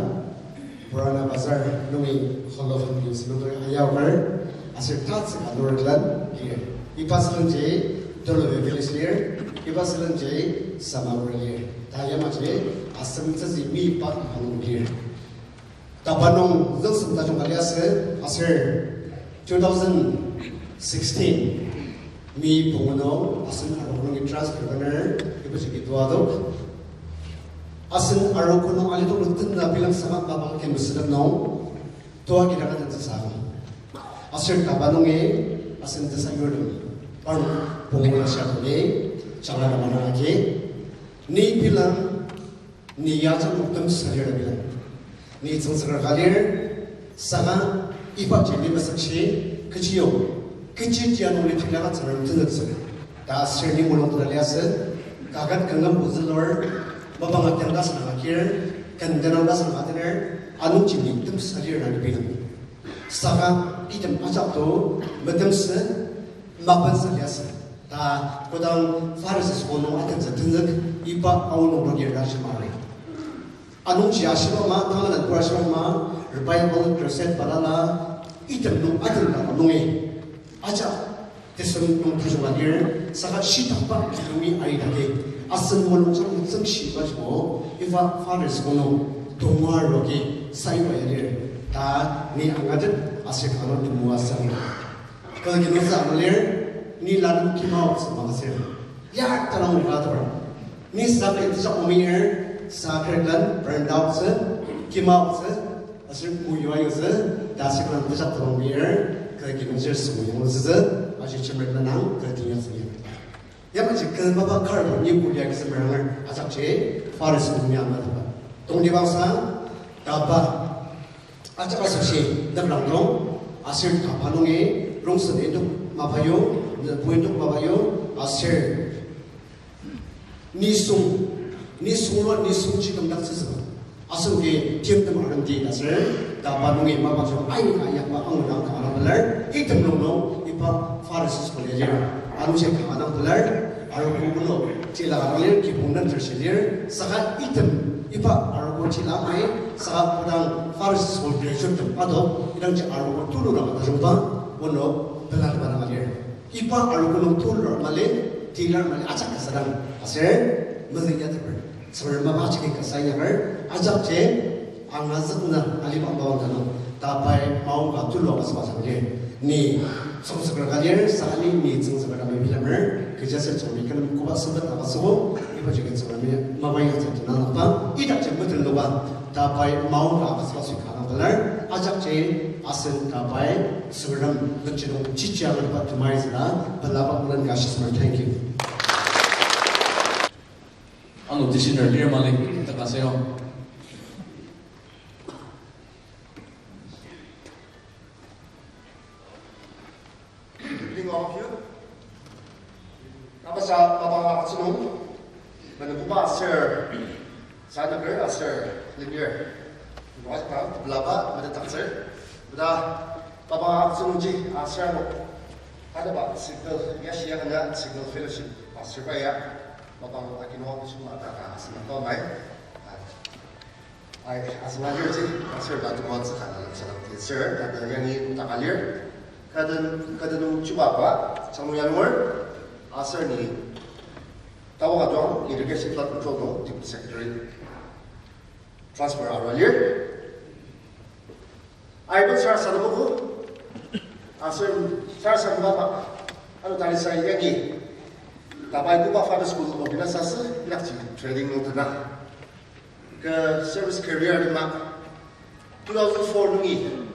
Purana Bazar nungi Holohan Youth Center ayawar, aser tatsüka luriklan lir. Iba sülenji, Tuluve Village lir, iba sülenji, Samagur lir. Ta yamaji, asem tsüzi mi pa malung lir. Taba nung züngsem tajung ka liasü, aser two thousand sixteen, mi pungu nung asen arok nungi transfer bener, ibaji ki tua adok. Asen arok nung alidong nung tenla bilang sama mapang ken mesüdem nung, tua kidang aten tsüsa aküm. Aser taba nungi asen tesayur nung, parnok pungu la shia nungi, jangla na manang agi, ni bilang, ni yajang nung tem salir bilang. Ni tsüngsüker ka lir, saka iba jeni mesükshi, kechi yok, kechi tia nung litik laka Tsüngrem tenzüktsü. Ta aser ni mulung tena liasü, kaket kangam buzülur, mapang akyang ta sanga kir, kendenang ta sanga tener, anungji ni tem salir na bilang. Saka item ajak to, metemsü, mapensa liasü. Ta kodang Father's School nung atentsü tenzük, iba aonung nung lir ta shimari. Anungji ashiba ma, tanganan pura ashiba ma, revival crusade balala, item nung aten ta nungi. Ajak, tesem nung tajung ka lir, saka shitakba nungi aridagi, asen mulungjang nung tsüngshiba jibo, iba Father's School nung, tongwa rogi, sayuba ya lir, ta ni angatet, aser kano tongwa sangi. Kala kinungtsü ama lir, ni lanur kimaotsü makasir. Yar tanang lir ka ator. Ni sakri tejak omir, sakri lan burn down tsü, kimaotsü, aser muyua yutsü, ta Siklang tejak tabang mir, kü kinungzir sübu yanglutsütsü, aji jemer tenang, kü tinyak sübu. Yamaji kü mapa kar ni kulia kü semeranger, ajakji, Faris nungya mataba. Tongtibangsa, taba, ajak asoshi, nebrang dong, aser taba nungi, rongsen indok mapa yo, nebu indok mapa yo, aser nisung, nisung lo nisung ji kümdaktsütsüba. Asenoki timtem aremdi ta aser, taba nungi mapa jung aika yakba angudang kanga dang pelar, item nung nung iba Faris School ya lir. Anungji kanga dang pelar, arogo bulo, tila kanga dang lir, kibong den tershi lir, saka item, iba arogo tila mai, saka kodang Faris School graduate tem ado, idangji arogo tulu dang tajungba, ono, pela dang lir. Iba arogo nung tulur mali, tilar mali, ajak kasa dang. Aser, mezüng ya teper. Tsüngrem mapa ajaki kasa yaker, ajakji, angazükna, alima bawang tanung. Tapai maongka tulu agütsüba sangli. Ni tsüngsüker ka lir, saka ni ni tsüngsüker ka mebilemer, kechiaser Tsüngremi kü nem koba sempet agütsüogo, iba jagi Tsüngremi mapa ya tsüngdang nangba, idakji metenloba, tapai maongka agütsüba sui kanga pelar, ajakji asen tapai Tsüngrem nüchidong chichi agütsüba temai züla, pelaba kulen ka shisemer, thank you. Ano dishiner lir mali, takaseo. Good evening, all of you. Tapasa mapa agütsü nung, mene koba aser, sanaker aser, lenir. Wajaka, pelaba, mene taktsür. Beda, mapa agütsü nungji, aser ano, adaba, signal, ya shia kana, signal fellowship, aser ba ya, mapa agütsü nung, aser ma, ta, ta, aser ma, ta, mai. Ai, asenga lirji, aser ta tongwa tsükana lemsadak titsür, tata yangi nung taka lir. Kaden, kaden nung chuba ba, Changmung yanunger, aser ni, tawa ka tuang, irrigation flood control nung, deputy secretary, transfer arua lir. Aiben sarasadem ogo, aser sarasadem mapa, ano talisa yangi, tabai koba Father School organize asü, ilakji training nung tena. Kü service career lima, two thousand four nungi,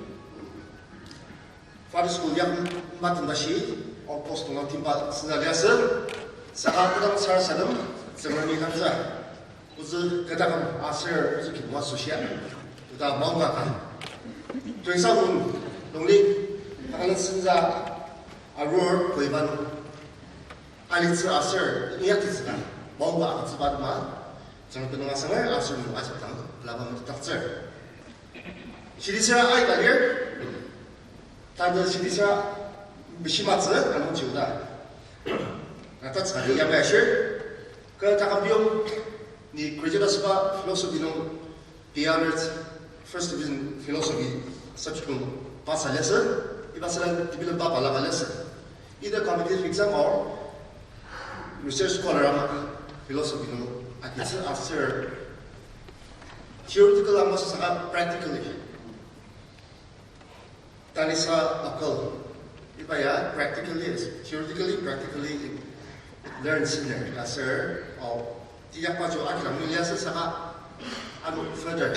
Father School yak maten tashi, outpost nung timba sena liasü, saka kodang sarasadem, Tsüngremi kangsa, ozü kü taküm aser ozü kibong asoshia, oda maongka ka. Twenty-seven nungli, takala senza arur koiba nung, alitsü aser inyakitsü ka, maongka agütsüba tema, Tsüngrem tenüng asanger aser nung ajak dang pelaba metetdaktsür. Shitisera aika lir. Tanü shitisera bishimatsü anungji oda. Nata tsari yamai ashir. Kü taküm biyong ni graduate asüba philosophy nung B R S first division philosophy subject nung pass aliasü. Iba süra diploma pa bala aliasü. Either competitive exam or research scholar ama philosophy nung agitsü aser theoretical ama saka practically. Talisa Akal. Iba ya practically, theoretically, practically learn siner aser, oh, tiyakba jo akilang nung liasü saka ano further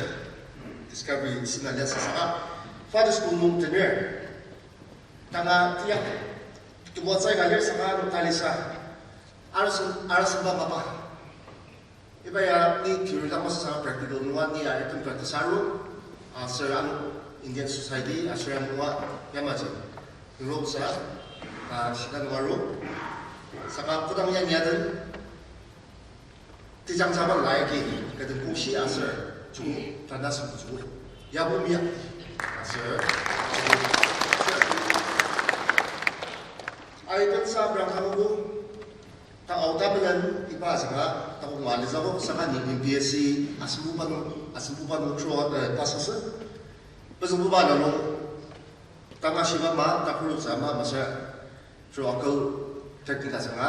discovery sina liasü saka Father School nung tener. Tanga tiyak tubuatsü ka lir saka ano talisa. Arasen, arasen ba mapa. Iba ya ni theory dang masü saka practical nunga ni ya item practice aru, aser ano Indian society, aser ano nunga yamaji. Europe sa, ah, shida nunga aru. Saka kodang ya ni aden, tejang saba laiki, kaden kongshi aser, jungu, tanda sung jungu. Yabo miya, aser, aiten sa brang kamu, Ta aoda belen iba saka, ta kong ali zabo saka ni M P S C asembuba nung, asembuba nung tro, eh, pass asü. Pezüngbuba nung, ta mashiba ma, ta kuru sa ma, masha tro akal technique asanga,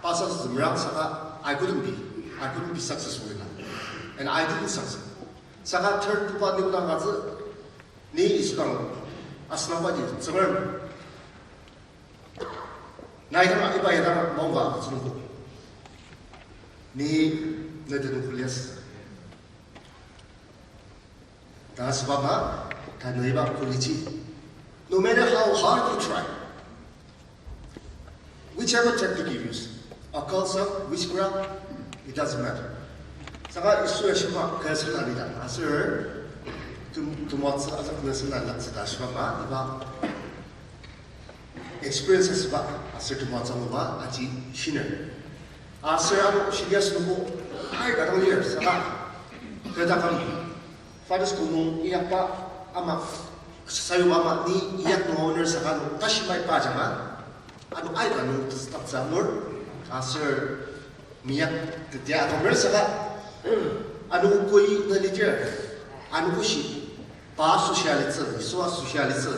pass asü zümrang saka, I couldn't be, I couldn't be successful enough. And I didn't succeed. Saka third buba ni udang katsü, ni isudang, asenaba ni, Tsüngrem. Nai dang iba ya dang maongka tsüngko. Ni ne tenüng kulias. Ta asüba ma, Tanü iba quality. No matter how hard you try, whichever tactic you use, occult, witchcraft, it doesn't matter. Saka Yisu ya shiba kü sena lida, aser tem-, temoatsü aser kü sena laktsü ta shiba ma, iba experience asüba, aser temoatsü anguba aji shiner. Aser ano shilias nungbo aika dang lir, saka kü taküm Father's School nung inyakba ama, sayuba ama ni inyak nung aoner saka ano tashi maiba ajanga, ano aika nung tesütaktsü angur, aser miyak tetia atomer saka, ano koi na lidir, ano oshi, pa asoshi alitsü, Yisu asoshi alitsü,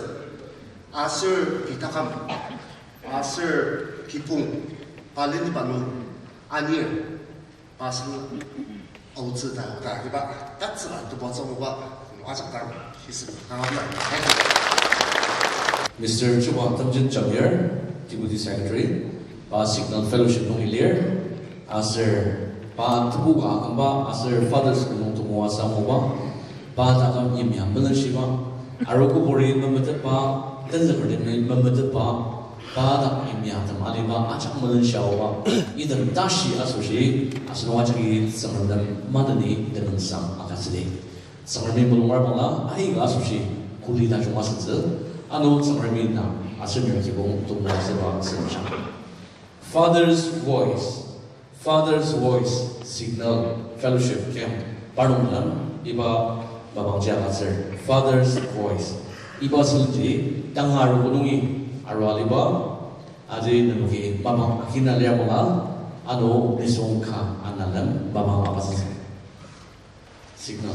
aser pei taküm, aser kibong, pa leniba nung anir, pa seng aotsü ta, ta, iba, tatsüka temoatsü anguba, ajak dang, shisa, kanga na. Thank you. Mister Chuba Temjen Jamir, Deputy Secretary, pa Signal Fellowship nung ilir, aser pa tebu ka akümba, aser Father's School nung temoatsü anguba, pa taküm yimya melenshiba, arogo bori memetetba, tenzükertemi memetetba, pa dak yimyatem aliba ajak melenshiaoba, item tashi asoshi, asenok ajaki Tsüngrem nem maneni item mensang agütsüdi. Tsüngremi mulungar bangla, aika asoshi, kuli tajung asütsü, ano Tsüngremi na, aser mir kibong tongla asüba asütsü. Father's Voice, Father's Voice Signal Fellowship Camp parnok nem iba mapangji agütsür, Father's Voice. Iba sülenji tanga arogo nungi arua aliba, aji nenoki mapang agina lir bangla, ano nisung ka ana nem mapang agütsütsü. Signal.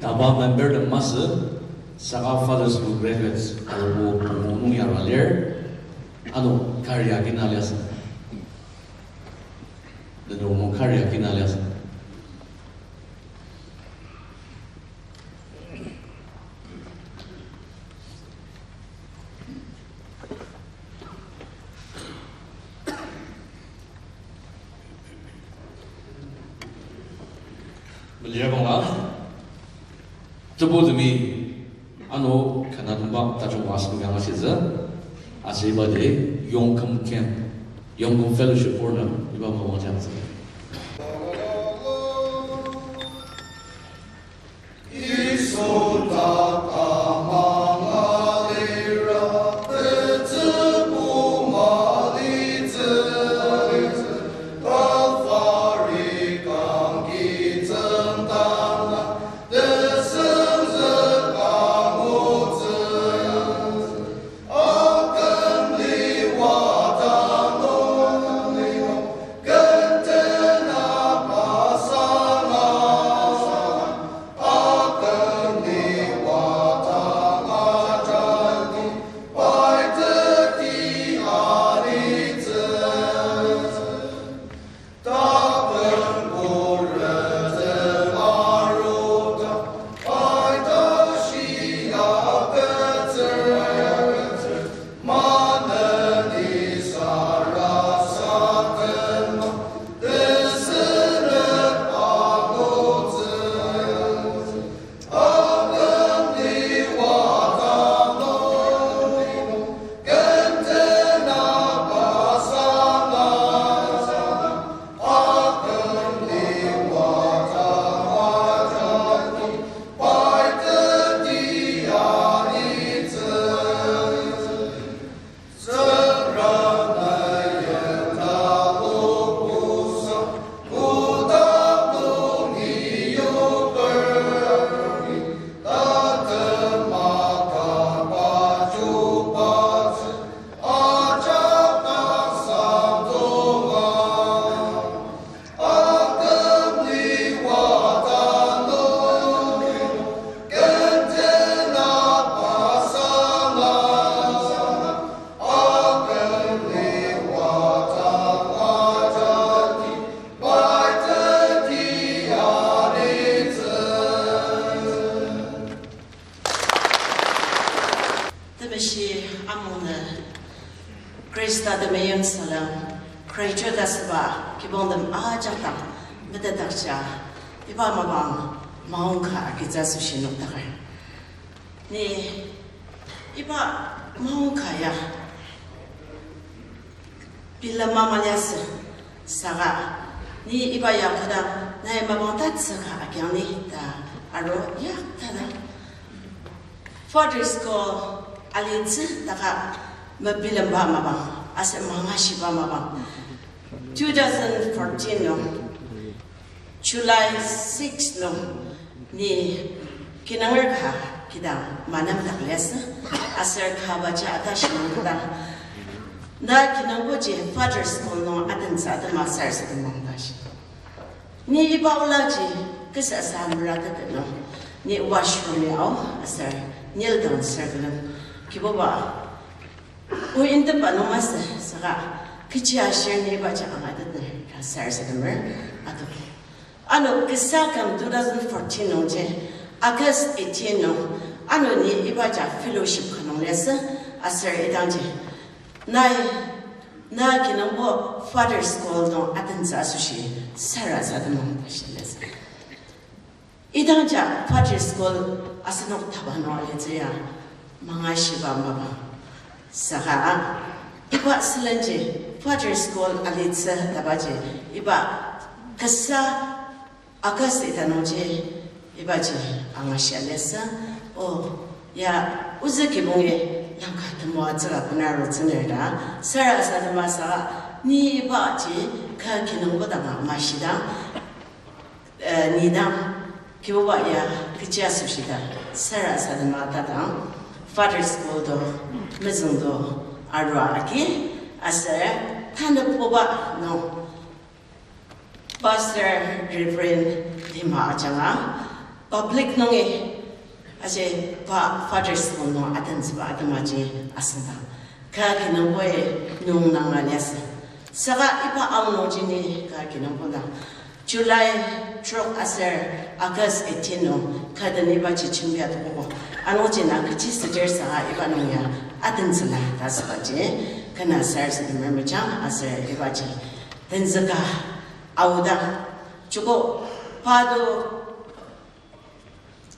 Taba member tem masü, saka Father's Book Graduates, arogo pungu nung yara lir, ano kari agi na liasü. Nenok nung kari agi na liasü. Meliya bangla, tebutemi ano kanatenba tajung asem yang ashitsü, aser iba de Yongkum Camp, Yongkum Fellowship Board nem iba mapang jangtsü. Temeshi amungnü Khrista temeim salem, Khrista ta süba kibongtem ajak dang metetdaktsü, iba mapang maongka agitsü asoshi nokdaker. Ni iba maongka ya bilema maliasü, saka ni iba ya kodang nai mapang tatsüka agiang ni ta aro yakta dang Father's ko alitsü taka mebilemba mapang, aser mangashiba mapang. Two thousand fourteen nung, July six nung, ni kinanger ka kidang manem dak liasü, aser ka baja ata shinung kidang. Na kinungboji Father's ko nung atensa atema sarasadem mangta shi. Ni iba olaji kasa sa meratetet nung, ni washroom ya ao aser kneel down sür külen, Kibuba, O, indep ano masü, saka, kechi ashir ni ibaji angateter ta sarasademer, ato. Ano kasa küm two thousand fourteen nungji, August eighteen nung, ano ni ibaji fellowship ka nung liasü, aser idangji. Nai, na kinungbo Father's Call nung atentsü asoshi sarasademang ta shi liasü. Idangja Father's Call asenok taba nung alitsü ya, mangashiba mapang. Saka, iba sülenji Father's Call alitsü tabaji, iba kasa August ita nungji, ibaji angashia liasü. O, ya, ozü kibongi langka temoatsüka bena arutsüner ta sarasadema saka, ni ibaji kü kinungbo danga mashidang, eh, ni dang, Kibuba ya kechi asoshi ta sarasadema tadang, Father's Call to, mezüng to, arua agi, aser, tanepbuba nung, Pastor Reverend Lima ajanga, public nungi, aji pa Father's Call nung atentsüba atemaji asüngdang. Kü kinungbo nung nanga liasü. Saka iba aonungji ni kü kinungbo dang, July trok aser August eighteen nung kü den ibaji jembia tokogo. Anungji na kechi südir saka iba nung ya atentsüla ta sübaji, kena sarasademer mejang aser ibaji tenzüka aodang. Joko pa do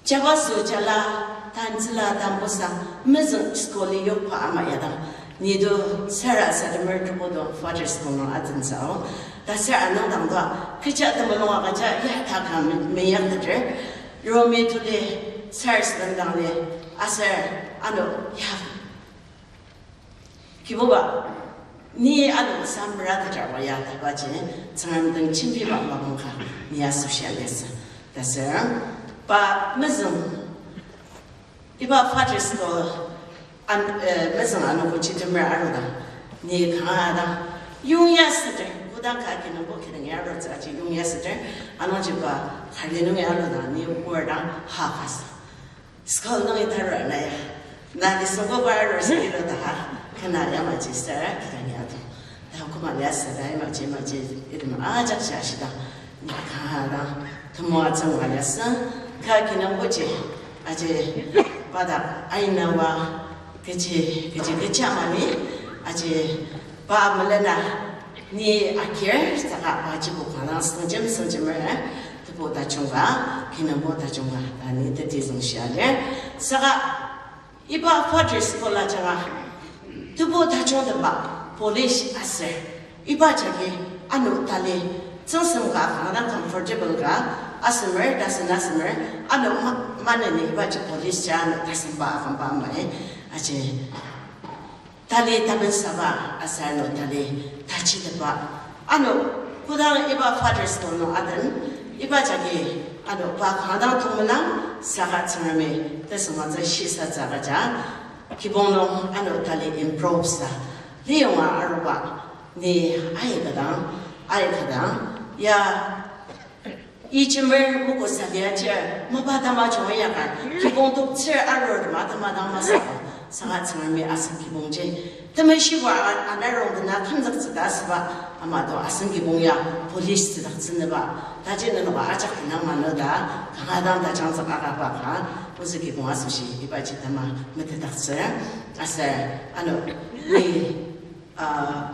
jabaso jala tantsüla tambusa mezüng school-i yokba ama yadang. Ni do sarasademer tokogo Father's Call nung atentsü ao. Taser anang dang do, kecha temulung agüja ya ta ka me-, meyakteter. Romi tuli sarasadem dang li, aser ano ya Kibuba, ni ano samra tejawa ya tabaji, Tsüngrem den jembiba mapang ka ni asoshi aliasü. Taser, pa mezüng, iba Father's Call, an, eh, mezüng anogo chitemer arudang, ni kanga dang, yongya süter, kodang ka kinungbo kidang ya arutsü aji yongya süter, anungji pa kari nungi arudang, ni wordang ha kasa. School nungi tarua na ya. Na nisungba arua siro ta ha. Kena yamaji sara kidang ya to. Ta koma liasü ta yamaji, yamaji item ajak shia shidang. Ni kanga dang temoatsü ngua liasü. Kü kinungboji, aji pa dak aina wa kechi, kechi kecha mani, aji pa melena ni akir saka pa jibo kanga sengjem sengjemer, tebu tajungba, kinungbo tajungba, ta ni teti züngshia lir. Saka iba Father's Call ajanga, tebu tajungtemba polish aser, iba jagi ano tali tsüngsem ka kanga dang comfortable ka asemer, tasen asemer, ano ma-, maneni ibaji polish ja ano tasemba akümba mai, aji tali tabensaba aser ano tali tachiteba. Ano, kodang iba Father's Call nung aden, iba jagi, ano, pa kanga dang tongmelang, saka Tsüngremi tesüngmangtsü shisatsü agüja, kibong nung, ano, tali improve sa, liyonga aruba, ni aika dang, aika dang, ya, ijemer muku salia chir, mapa tamajung yaka, kibong toktsür arur matama dang masü, saka Tsüngremi asen kibongji. Temeshiba a-, anarong dena kümzüktsü ta asüba, ama to asen kibong ya, polish tsüdaktsünüba. Taji nenoka ajak tenang mano ta, kanga dang tajangzük akaba ka, ozü kibong asoshi, ibaji tema metetdaktsü, aser, ano, ni, ah,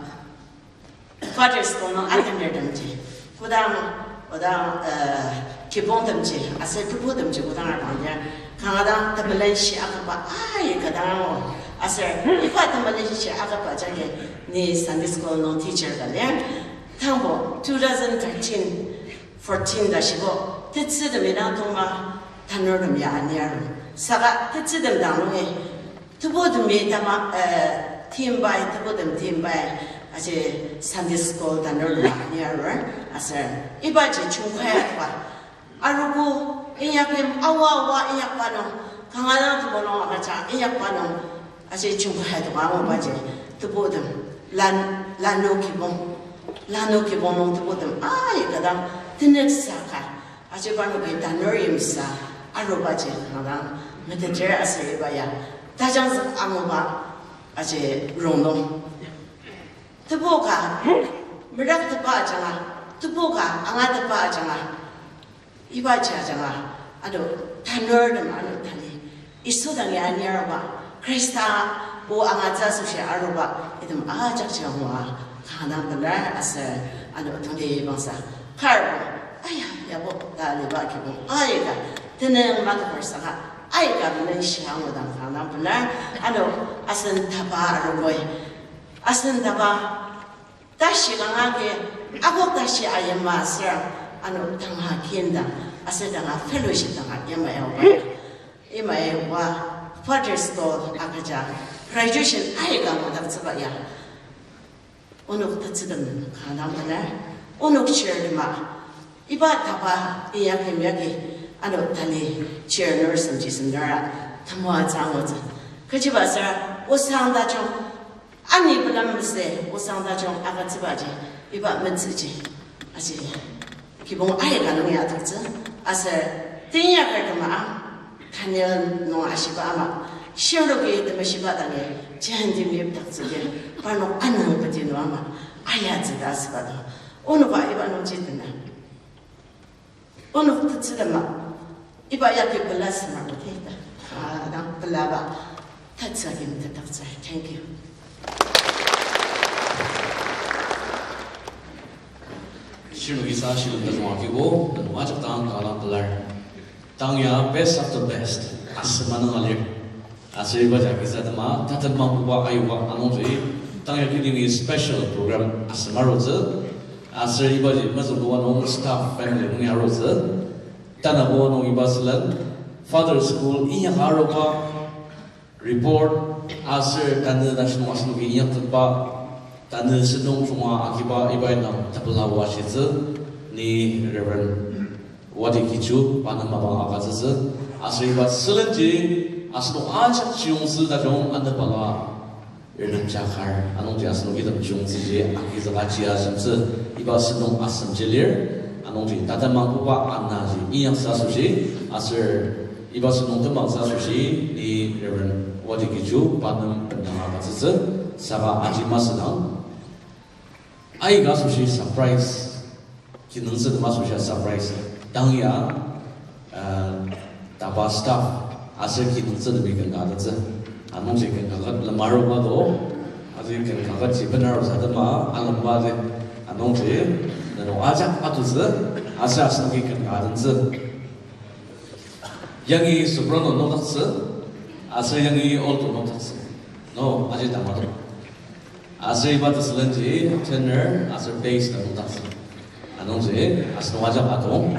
Father's Call nung atenertemji, kodang, kodang, eh, kibongtemji, aser tebutemji kodang arpang lir, kanga dang temelenshi akaba aika dang angu, aser iba temelenshi akaba jagi ni Sunday school nung teacher ka lir, tangbo two thousand thirteen, fourteen ta shibo, tetsütemi dang tongma tanurtem ya aniaru. Saka tetsütem dang nungi, tebutemi tama, eh, timbai, tebutem timbai, aji Sunday school tanur lua ni arur, aser ibaji chungkaya ba. Arogo inyaklim awa awa inyakba nung, kanga dang temulung agüja inyakba nung, aji chungkaya toka angubaji, tebutem, lan-, lanu kibong, lanu kibong nung tebutem, aika dang, tenük saka, aji parnoki tanur yimsa, arubaji kanga dang, meteter aser iba ya, tajangzük anguba, Aji rongnung. Tebo ka, meraktepa ajanga, tebo ka, angatepa ajanga, ibaji ajanga, ano tanurtem ano tali, Yisu dangi anir aruba, Khrista o angatsü asoshi aruba, item ajakji angua, kanga pelar aser, ano tongtibangsa, karbo, aya, yabo, ta aliba kibong, aika, tenüng matoker saka, aika menen shiang odang kanga pelar, ano asen taba arogoi, asen taba, tashi kanga agi, akok tashi ayima aser, ano tanga kinda, aser tanga fellowship tanga yama ya oba. Ima ya oba, Father's Call agüja, graduation aika ngudaktsüba ya. Onok tetsütem kanga pelar, onok chair tema, iba taba inyaki miyaki, ano tali chair nurse ji sendara, tamua tsangotsü. Kechiba sara, osang tajung, ani pelam mese, osang tajung agütsübaji, iba metsüji, aji. Kibong aika nung ya toktsü, aser tenya kertema, Daniel nung ashiba ama, shirloki temeshiba dangi, jenti meyipdaktsüdi, parnok anüng peti nung ama, ayatsü ta asüba do. Onoka iba nungji tena. Onok tetsü tema, iba yagi pela sema peti ta. Ah, dang pelaba, tetsü agi metetdaktsü. Thank you. Shirnoki sa shilem tajung agibo, tanü ajak dang kanga pelar. Tang ya best of the best, asem manung alir. Aser iba jagi sa tema, tatem mangpuba ayuba anungji, tang ya kidini special program asem arutsü. Aser ibaji mezüngbuba nung staff family nung ya arutsü. Tanabo nung iba sülen, Father's Call inyaka aruba, report, aser tanü national asenoki inyaktetba, tanü sentong junga agiba iba indang tepela wa shitsü, ni Reverend Wadi Kiju, pa nem mapang agütsütsü, aser iba sülenji, asenok ajak chiyongtsü tajung anepala, renemjakar, anungji asenok item chiyongtsüji, agizüka chia shimtsü, iba sentong asemji lir, anungji tatem mangpuba anaji inyaktsü asoshi, aser iba sentong temangtsü asoshi, ni Reverend Wadi Kiju, pa nem bendang agütsütsü, saka aji masüdang. Aika asoshi surprise, kinungtsü tema asoshi surprise. Tang ya, uh, taba staff, aser kinungtsü temi ken ka atettsü. Anungji ken kaket lemaruba do, aji ken kaket ji benarusa tema, alemba ji, anungji, nenok ajak atutsü, aser asenoki ken ka atentsü. Yangi soprano nokdaktsü, aser yangi alto nokdaktsü. No, aji tamato. Aser iba tesülenji tenor, aser bass ta nokdaktsü. Anungji, asenok ajak atong.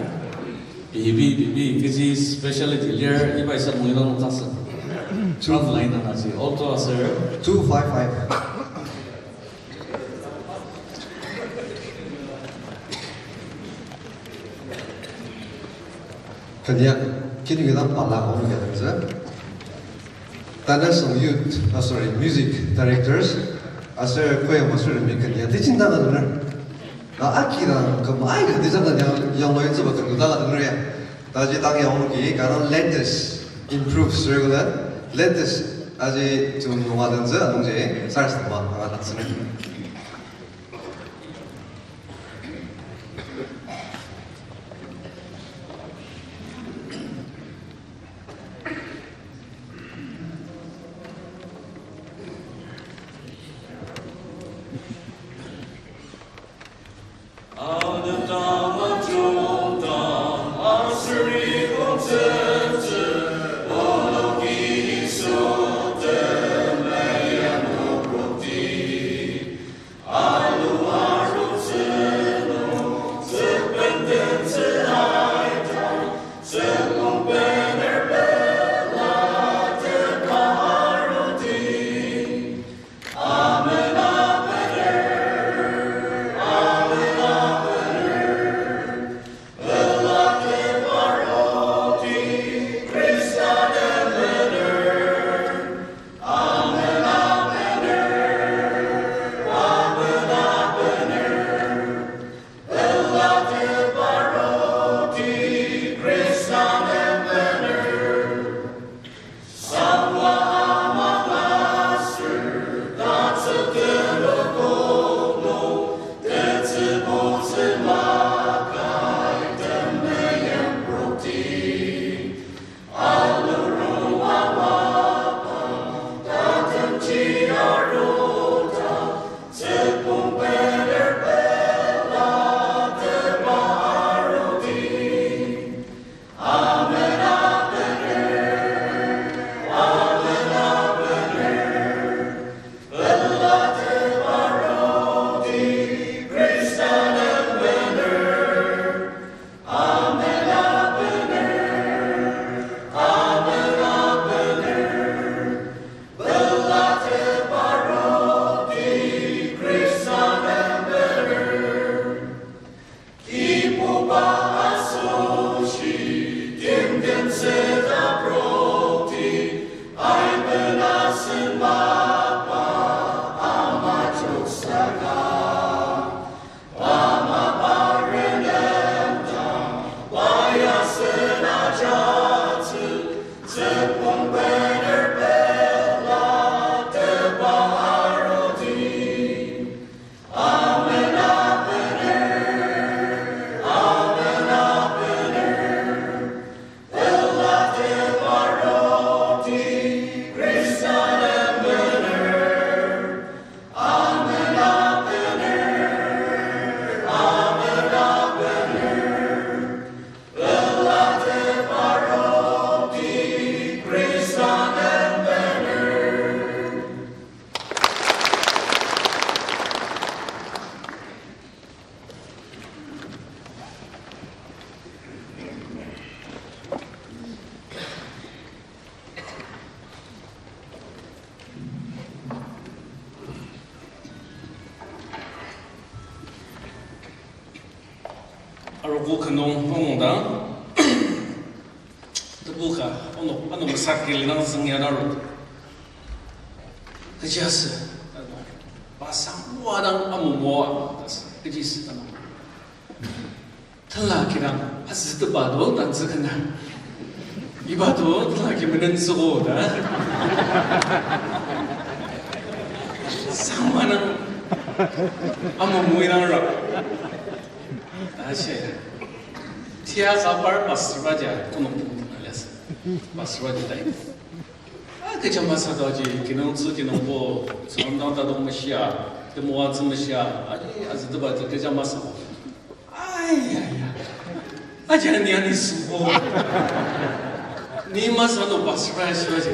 Bibi, bibi, kechi specialty lir, iba isa mungina nokdaktsü. Front line anaji, alto aser. Two five five. Kenya, kini kita pala kong kita nungsa. Tanasung youth, ah, sorry, music directors, aser koyang masur mi kenya, di cinta ka dener. Na aki dang kemai ka di cinta yang, yang loin seba kenu ta ka dener ya. Taji tang yang ki, kana latest, improve circular, latest, aji tung nunga dense, anungji, sars tamba, anga taksene. Arogo ka nung ongdang, tebu ka onok, ano mesat ki lidang züng ya naro. Kechi asü, ano, pa sang moa dang amomo a, tas, kechi asü, ano. Tela kidang azütepa do tanzü kena. Iba do tela ki menen sügo da. Sangmanang amo muinang ra. Ashe. Tia kapar pastor ba ja kunok alias. Pastor ba ja tai. A, kecha masü taji, kinungtsü kinungpo, tsüremdang tatok meshia, temoatsü meshia, aji, azütepa ji kecha masü. Ai, ai, ai. Aji ani ani sübo. Ni masü no pastor ba shiba ji.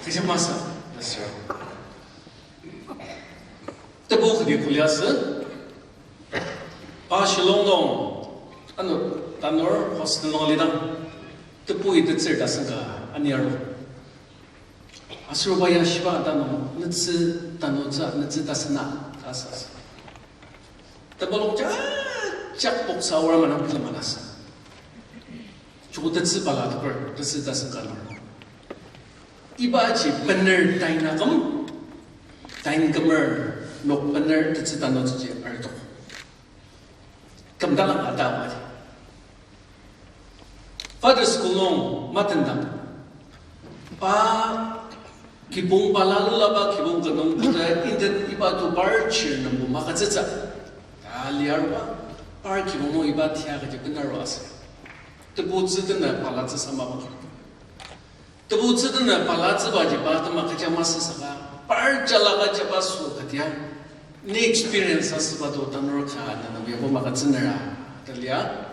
Kecha masü, pastor. Tebu kati kulia sü. Pa Shillong nung, ano, tanur hostel nung lidang, tebu-i tetsür tasen ka aniaru. Aser pa ya shiba tanung, netsü, tanutsü, netsü tasena, ta asasü. Tebu longja, jak poksa aor manang pila manasa. Joko tetsü bala teper, tetsü tasen ka nung. Ibaji bener tain aküm, tain kümer, nok bener tetsü tanutsüji artok. Kümdang ata mali. Father school nung matendang. Pa kibong bala lulaba kibong ka nung koda intet iba to par chir nungbo makatsütsü. Ta liarba, par kibong nung iba tia kaji benaro ase. Tebutsü tena palatsü sama bang. Tebutsü tena palatsübaji pa tema kecha masü saka, par jalaka jaba su katia, ni experience asüba to tanur ka nana yabo makatsünera, ta lia,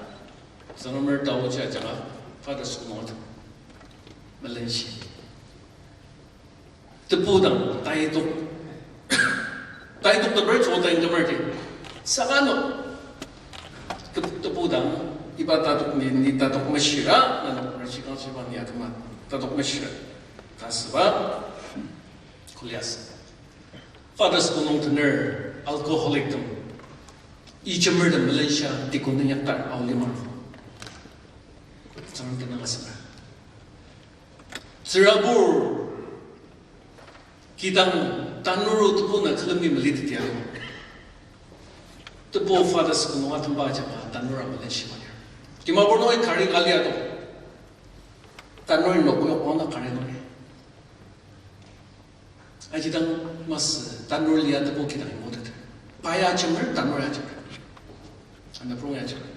Tsüngremer taoji ajanga, Father school nung melenshi. Tebu dang, taidok. Taidok teper cho tain kümer di. Saka no. Te-, tebu dang, iba tatok ni, ni tatok meshira, nano rashi kang shiba ni atema tatok meshira. Ta asüba, kulias. Father school nung tener, alcoholic tem. Ijemer tem melenshia, deacon nung yaktar, aolimar. Tsüngremer tenüng asüba. Tsürabur kidang tanur tebu na külemi melitetialo. Tebu Father school nung atemba ajanga tanur a melenshi mali. Dimapur nungi kari kali ato. Tanur nok nok wana kari nungi. Ajidang masü tanur lia tebu kidang imotet. Pa ya ajemer, tanur ya ajemer. Ana prong ya ajemer.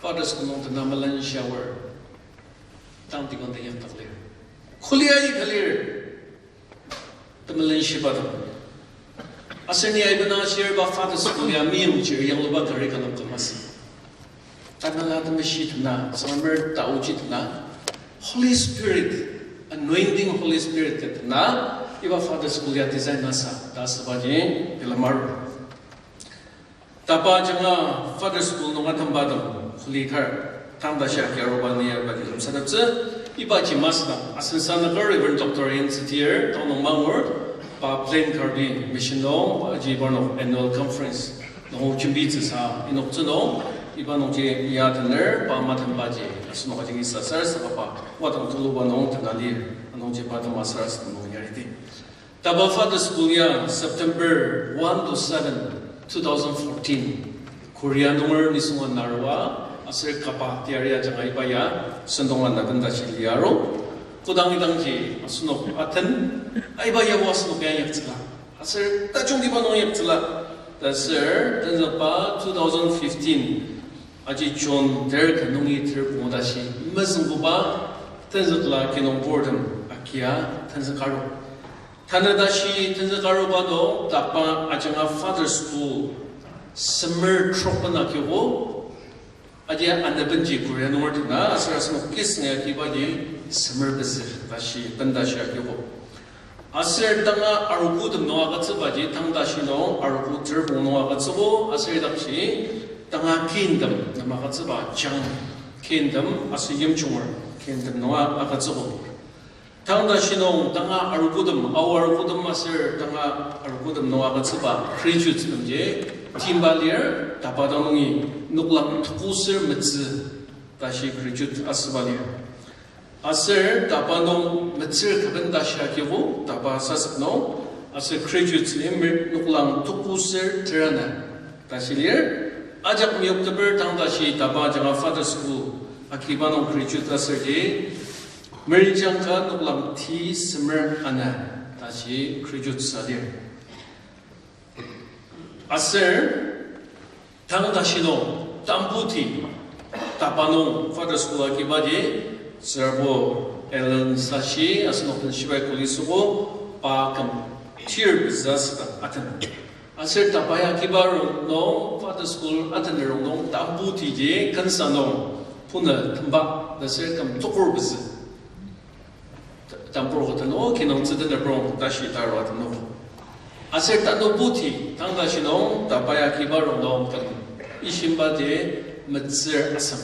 Father school nung tena melenshia aor. Tang deacon ta yaktak lir. Kulia yi kalir. Temelenshiba dang. Aser ni aiben ashir ba Father school ya miyong chir yangluba kari ka nung ka masü. Tanela temeshi tena, Tsüngremer taoji tena, Holy Spirit, anointing Holy Spirit ka tena, iba Father school ya design asa, ta asübaji, bilemar. Tapa ajanga Father school nung atemba dang, kuli kar, tang ta shia kiaruba ni ya ba ki lemsateptsü, iba ji masü dang, asen sa naka Reverend Doctor Ian Tsetir, tong nung mangur, pa Plain Karbi Mission nung, aji parnok annual conference. Nung jembitsüsa inoktsü nung, iba nungji ya tener, pa matenbaji, asenok ajingi sasar, saka pa, wadang tuluba nung tena lir, anungji pa tema sarasadem nung yariti. Taba Father School ya September one to seven, two thousand fourteen, Korea nunger nisung anarua, aser kaba teyari ajanga iba ya sentong ana benda shi liaro. Kodang idangji asenok aten, aiba yabo asenok ya yaktsüla. Aser tajungtiba nung yaktsüla. Taser tenzükba two thousand fifteen, aji June ter ka nungi ter pungu tashi mezüngbuba tenzükla kinungburtem agia tenzük aru. Tanü tashi tenzük aruba nung taba ajanga Father School semer trok bena kiogo. Aji anabenji Korea nunger tena aser asenok kiseng ya kibaji semer pezü tashi benda shi akiogo. Aser tanga arogotem nung agütsübaji tang tashi nung arogo ter pungu nung agütsüogo, aser idakji tanga kintem nem agütsüba jang kintem aser yimjunger kintem nunga agütsüogo. Tang tashi nung tanga arogotem, ao arogotem aser tanga arogotem nung agütsüba graduates temji timba lir, taba dang nungi noklang tuku ser metsü tashi graduate asüba lir. Aser taba nung metsür keben tashi akiogo, taba sasep nung, aser graduates lir noklang tuku ser terana tashi lir. Ajak meyokteper tang tashi taba ajanga Father School akiba nung graduate aserji, merijang ka noklang ti semer ana tashi graduate sa lir. Aser tang tashi nung tambuti taba nung Father School akibaji, tsürabo Ellen Sashi asenok den shibai kuli süogo, pa küm tir pezü asüdang aten. Aser taba ya akiba rongnung, Father School atener rongnung, tambutiji kensa nung puna temba, taser küm tukur pezü. Tamburo ka teno, kinungtsü teneprong tashi tarua teno. Aser tanü buti, tang tashi nung, taba ya akiba rongnung küm ishimbaji metsür asem.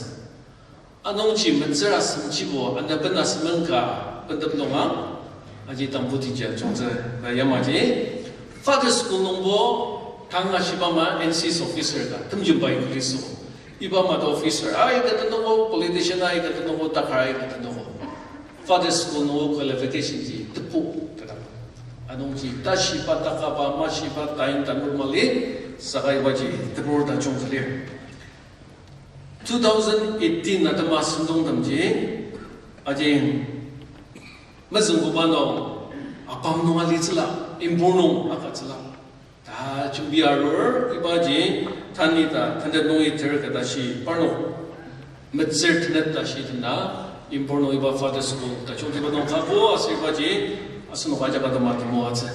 Anungji metsür asemjibo anaben asemen ka bendep nunga, aji tambutiji ajungtsü ta yamaji, Father School nungbo tang ashiba ama N C S officer ka temjembai kuli süogo. Iba ama ta officer aika tenogo, politician aika tenogo, takar aika tenogo. Father School nungo qualification ji tebu teta. Anungji tashiba, takaba, mashiba, tain tanur mali, saka ibaji tebur tajung ka lir. Two thousand eighteen atema sentongtemji, aji mezüngbuba nung, apam nung alitsüla, impur nung agütsüla. Ta jembi arur, ibaji tanü ta tenet nungi ter ka tashi parnok metsür tenet tashi tena, impur nung iba Father School tajungtiba nung kako aser ibaji asenok ajak atema temoatsü.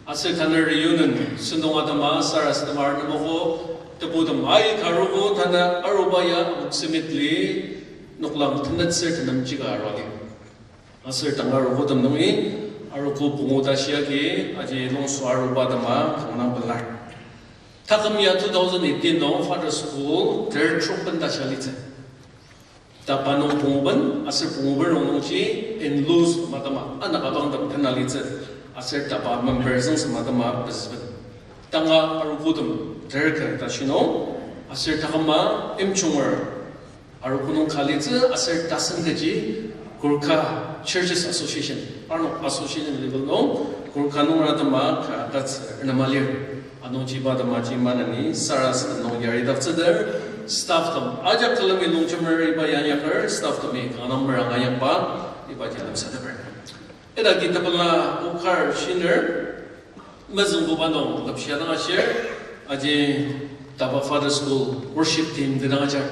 Aser tanü reunion sentong atema sarasadema arnemoko, tebutem aika arogo, tanü aruba ya approximately noklang tenet ser tenemjika arua lir. Aser tanga arogotem nungi arogo pungu tashi agi aji longsü aruba atema kanga pelar. Taküm ya two thousand eighteen nung Father School ter trok benda shi alitsü. Taba nung punguben, aser punguben rongnungji in-laws matema, ana kabangtem tena litsü, aser taba member züngsema atema pezüben. Tanga arogotem ter ka tashi nung, aser taküma imchunger arogo nung ka litsü, aser tasen kaji Gorkha Churches Association, parnok association level nung Gorkha nunger atema ka agütsü renema lir. Anungji iba atemaji maneni sarasadem nung yaridaktsüdir, staff tem ajak külemi longjemer iba ya inyaker, staff temi kanga meranga inyakba ibaji lemsateper. Idaki tepela okar shiner, mezüngbuba nung lepshia dang ashir, aji taba Father School worship team te dang ajar.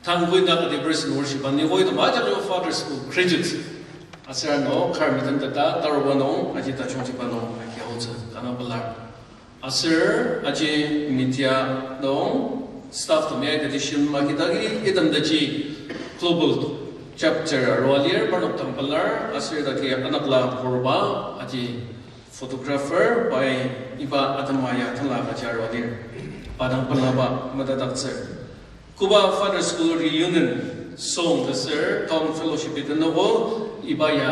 Tang koi na kati praise and worship ani koi tem ajak yo Father School graduates. Aser ano kar metem teta taruba nung aji tajungtiba nung aki aotsü kanga pelar. Aser aji media nung staff temi kati shim makidagi item taji global chapter arua lir parnok dang pelar aser idaki anakla koruba aji photographer pai iba atema ya tenla kaji arua lir. Pa dang pelaba metetdaktsür. Koba Father School reunion song ta ser Town Fellowship iten noko iba ya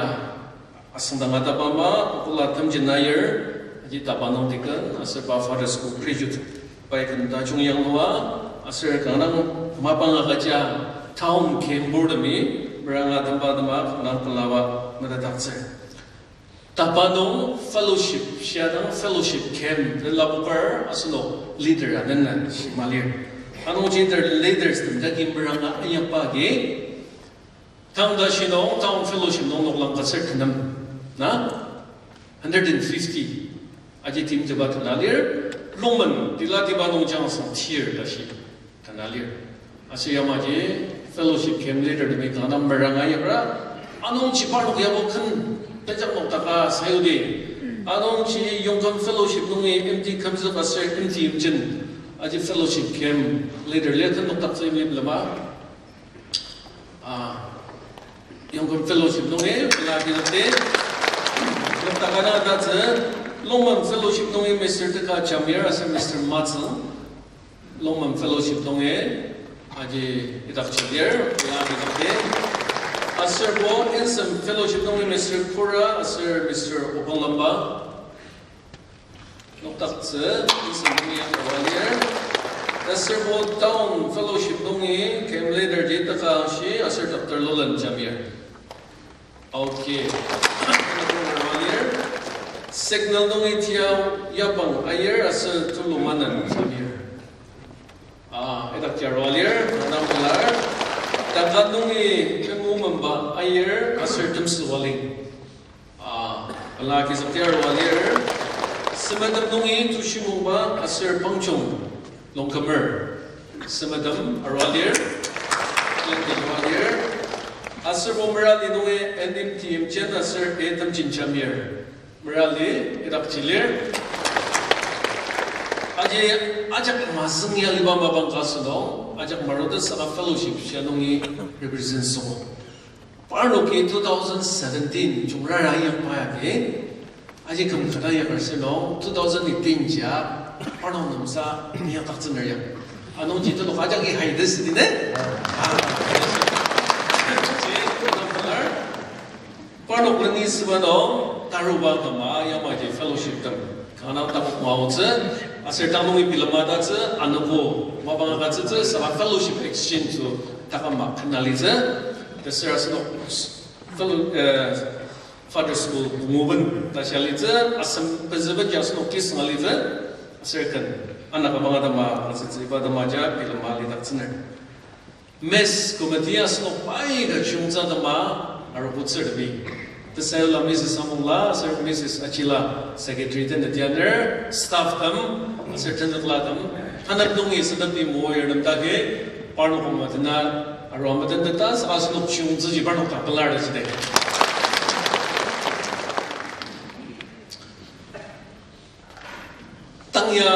asüngdang ataba ama okula temji nayir, aji taba nung deacon, aser pa Father School graduate, pai ken tajung yanglua, aser kanga dang mapang agüja town kembur temi meranga temba atema kanga pelaba metetdaktsür. Taba nung fellowship, shia dang fellowship camp, lapoker asenok leader anena shima lir. Anungji ter leaders tem jagi meranga inyakba agi, tang ta shi nung town fellowship nung noklang kaser tenem, na? Hundred and fifty. Aji timteba tena lir, Lungmen tila tiba nung jangsang tir ta shi tena lir. Aser yamaji fellowship camp leader temi kanga meranga yakra, anungji parnok yabo ken pejak nokdaka sayudi. Anungji Yongkam fellowship nungi M T Kümzük aser M T Imchen aji fellowship camp leader lir ken nokdaktsü imlip lema. Ah, Yongkam fellowship nungi, pela kinakti. Nokdakana tatsü, Lungmen fellowship nungi Mister Teka Jamir aser Mister Matsü. Lungmen fellowship nungi, aji idak chadir, pela kinakti. Aser bo Insem fellowship nungi Mister Kura aser Mister Obanglamba. Nokdaktsü, Insem nungi arua lir. Aser bo Town Fellowship nungi camp leader ji Teka Shi aser Doctor Lolan Jamir. Okay. Arua lir. Signal nungi Tia Yapang Aier aser Tulu Manan Jamir. Ah, idak arua lir, madam pelar. Teka nungi Tengu Memba Aier aser Temsü Waling. Ah, ala kizükti arua lir. Semetem nungi Tushi Mungba aser Pangchong Longkumer. Semetem arua lir. Lengdi arua lir. Aser bo Merali nungi N M T M Chen aser A Temjin Jamir. Merali idak chilir. Aji ajak mazüng ya liba mapang ka asünung, ajak maruta saka fellowship shia nungi represent soko. Parnoki two thousand seventeen jungrara ayakba agi, aji küm kata ayakar sür nung, two thousand eighteen jia, parnok nemsa ayakdaktsüner ya. Anungji telok ajaki haidesidi ne? Ah, parnok leni süba nung, taruba kama, yamaji fellowship tem. Kanga takok maotsü, aser tang nungi bilema tatsü, anogo, mapang agütsütsü, saka fellowship exchange to takama kena litsü. Tesür asenok fellow, eh, Father School punguben ta shia litsü, asem pezübet ya asenok kisanga litsü, aser ken, ana kabang atema, aser tsüiba atema ja, bilema lidaktsüner. Miss Committee asenok pai ka chiyungtsü atema, arogo tsürtemi. Tesayula Missus Amongla, aser Missus Achila, Secretary den tianer, staff tem, aser tenükla tem, tanep nungi sentep ni moyer tem dagi, parnok koma tena, arua meten teta, saka asenok chiyungtsüji parnok ta pelar ta jide. Tang ya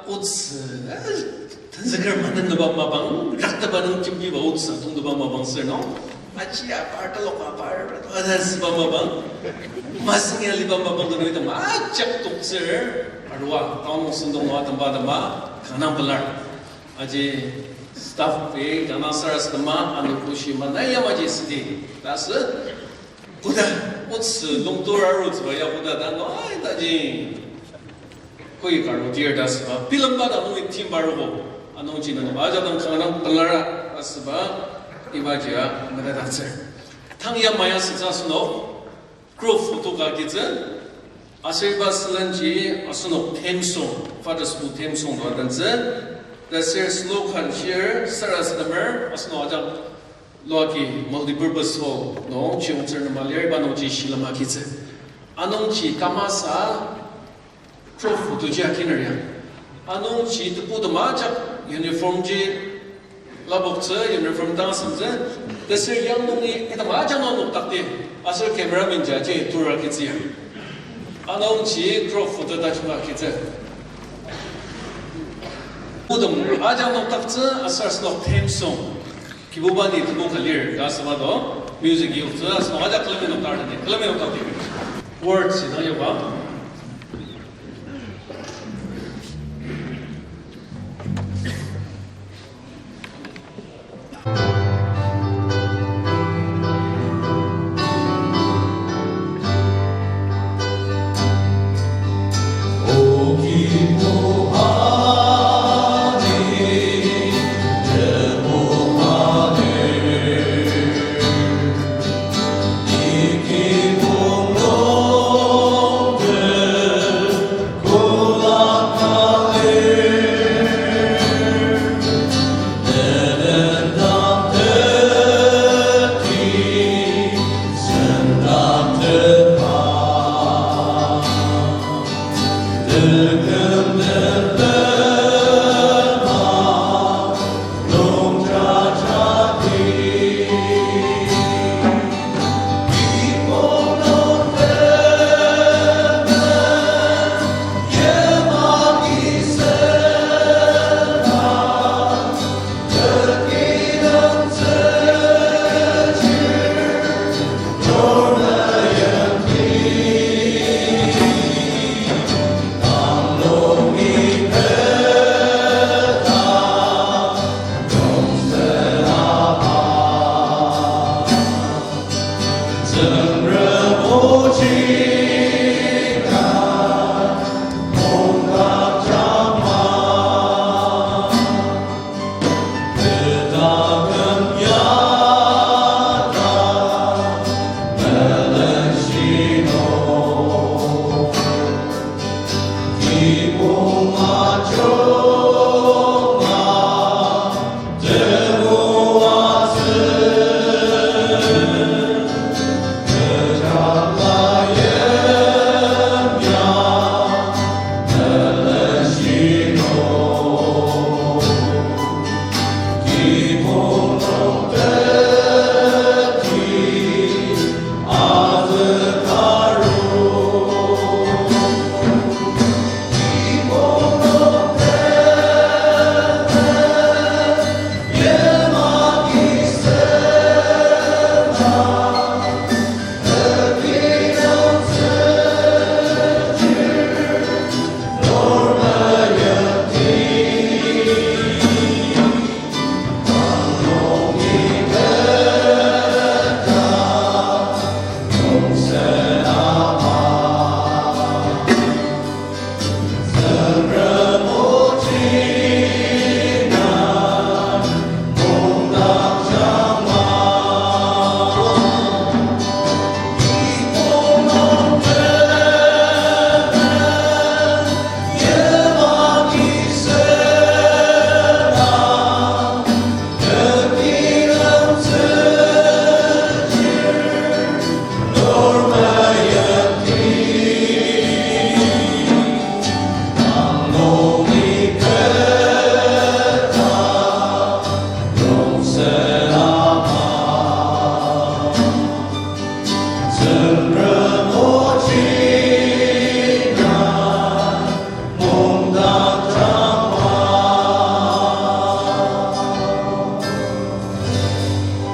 otsü, eh, tenzüker manenba mapang, rakteba nung kimbiba otsü, tongteba mapang sür nung. Aji apar, telok apar, ada süba mapang. Masing ya liba mapang kanu ita ma, ajak toktsür, arua, taunung sentong nung atamba atamba, kanga pelar. Aji staff pe, kanga sarasadema, anogo shi manai yamaji südi. Ta sü, koda, otsü lungtur arutsüba ya koda ta nung, ai, taji. Koi karu tir ta asüba, bilemba ta nungi timba arugo. Anungji nung, aja dang kanga pelara asüba, ibaji a, mena tatsür. Tang ya maya sütsü asenok, group photo ka kitsü, aser iba sülenji asenok theme song, Father School theme song to atentsü, the ser slow kan share, sarasademer, asenok ajak Loaki multipurpose hall nung chiyungtsür nema lir, iba nungji shilem agitsü. Anungji tamasa trophy tuji akiner ya. Anungji tebu tema ajak uniform ji lapoktsü, uniform dang asüngtsü. Tesür yang nungi item ajak nung nokdakti. Aser cameraman ji aji tur agitsü ya. Anungji trophy tuta chunga agitsü. Tebu tem ajak nokdaktsü, aser asenok theme song. Kibuba ni tebu ka lir, ta asüba do, music yoktsü, asenok ajak külemi nokdaktsü, külemi nokdaktsü. Words idang yoba.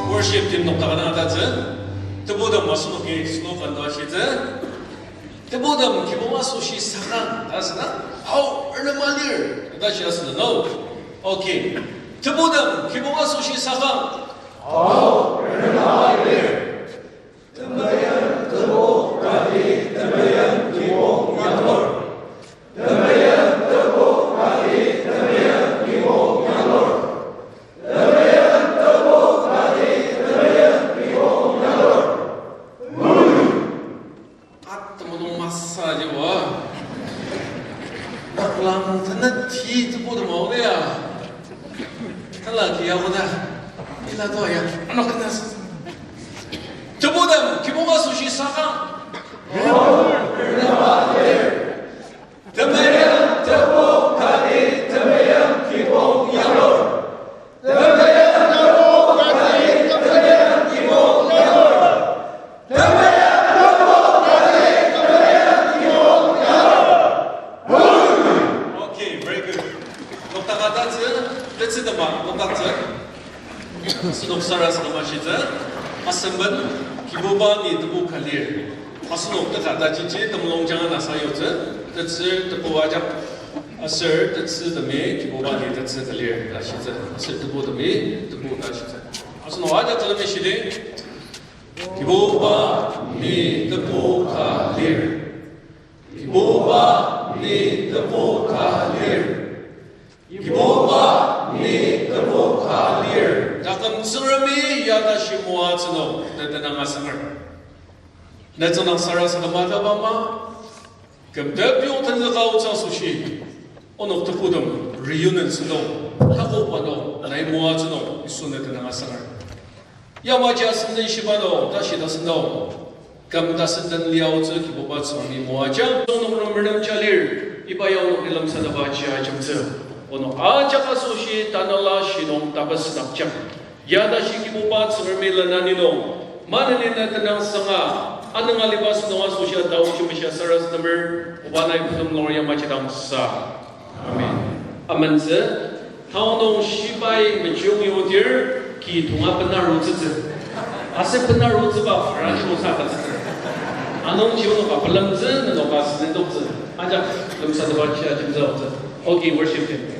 Worship team nokdaka dang atatsü. Tebutem asenoki snow kanda ashitsü. Tebutem kibong asoshi sakang ta asüna. Hau, erlema lir ta ashi asüna no. Okay. Tebutem kibong asoshi sakang. Hau, erlema lir. Temeim tebu kati temeim kibong yanglur. Temeim tebu kati temeim kibong yanglur. Temeim tebu kati temeim kibong yanglur. At temulung masü ji wa. Baklang tenet ti tebutem aoda ya. Tala ki ya koda. Ila to ya. Ano kena sü. Tebutem kibong asoshi sakang. Temeim tebu kati temeim kibong yanglur. Temeim tebu kati temeim kibong yanglur. Temeim tebu kati temeim kibong yanglur. Okay, very good. Nokdaka tatsü, tetsü tema, nokdaktsü. Asenok sarasadema shitsü, asembet, Kibuba ni tebu ka lir. Asenok teka tajichi temulung janga nasa yutsü, tetsür tebu ajak, aser tetsü temi Kibuba ni tetsü ka lir ta shitsü, aser tebu temi tebu ta shitsü. Asenok ajak temi shidi, Kibuba ni tebu ka lir. Kibuba ni tebu ka lir. Kibuba ni tebu ka lir. Taküm Tsüngremi ya tashi moatsü nung, ne tenüng asanger. Ne tenüng sarasadema taba ma, kümtep yong tenzüka aotsü asoshi, onok tebutem reunion sentong, takoba nung, nai moatsü nung, Yisu ne tenüng asanger. Yamaji asüngdang shiba nung, tashi tasüngdang. Küm tasüngdang liaotsü Kibuba Tsüngremi moaja. Tsüngrem merem jalir, iba ya onok lemsateba ji ajemtsü. Onok ajak asoshi tanela shinung tapasnapjang. Ya tashi Kibuba Tsüngremi lenani nung, maneni ne tenüng sanga, anüng aliba sentong asoshi atao jemesha sarasademer, oba nai pezüm nung yamaji dang sa. Amen. Amentsü, tao nung shibai mejung yudir, ki tonga benarutsütsü. Aser benarutsüba French nung sa katsütsü. Anungji onoka pelemtsü, nenoka sentoktsü. Ajak, lemsateba ji ajemtsü. Okay, worship team.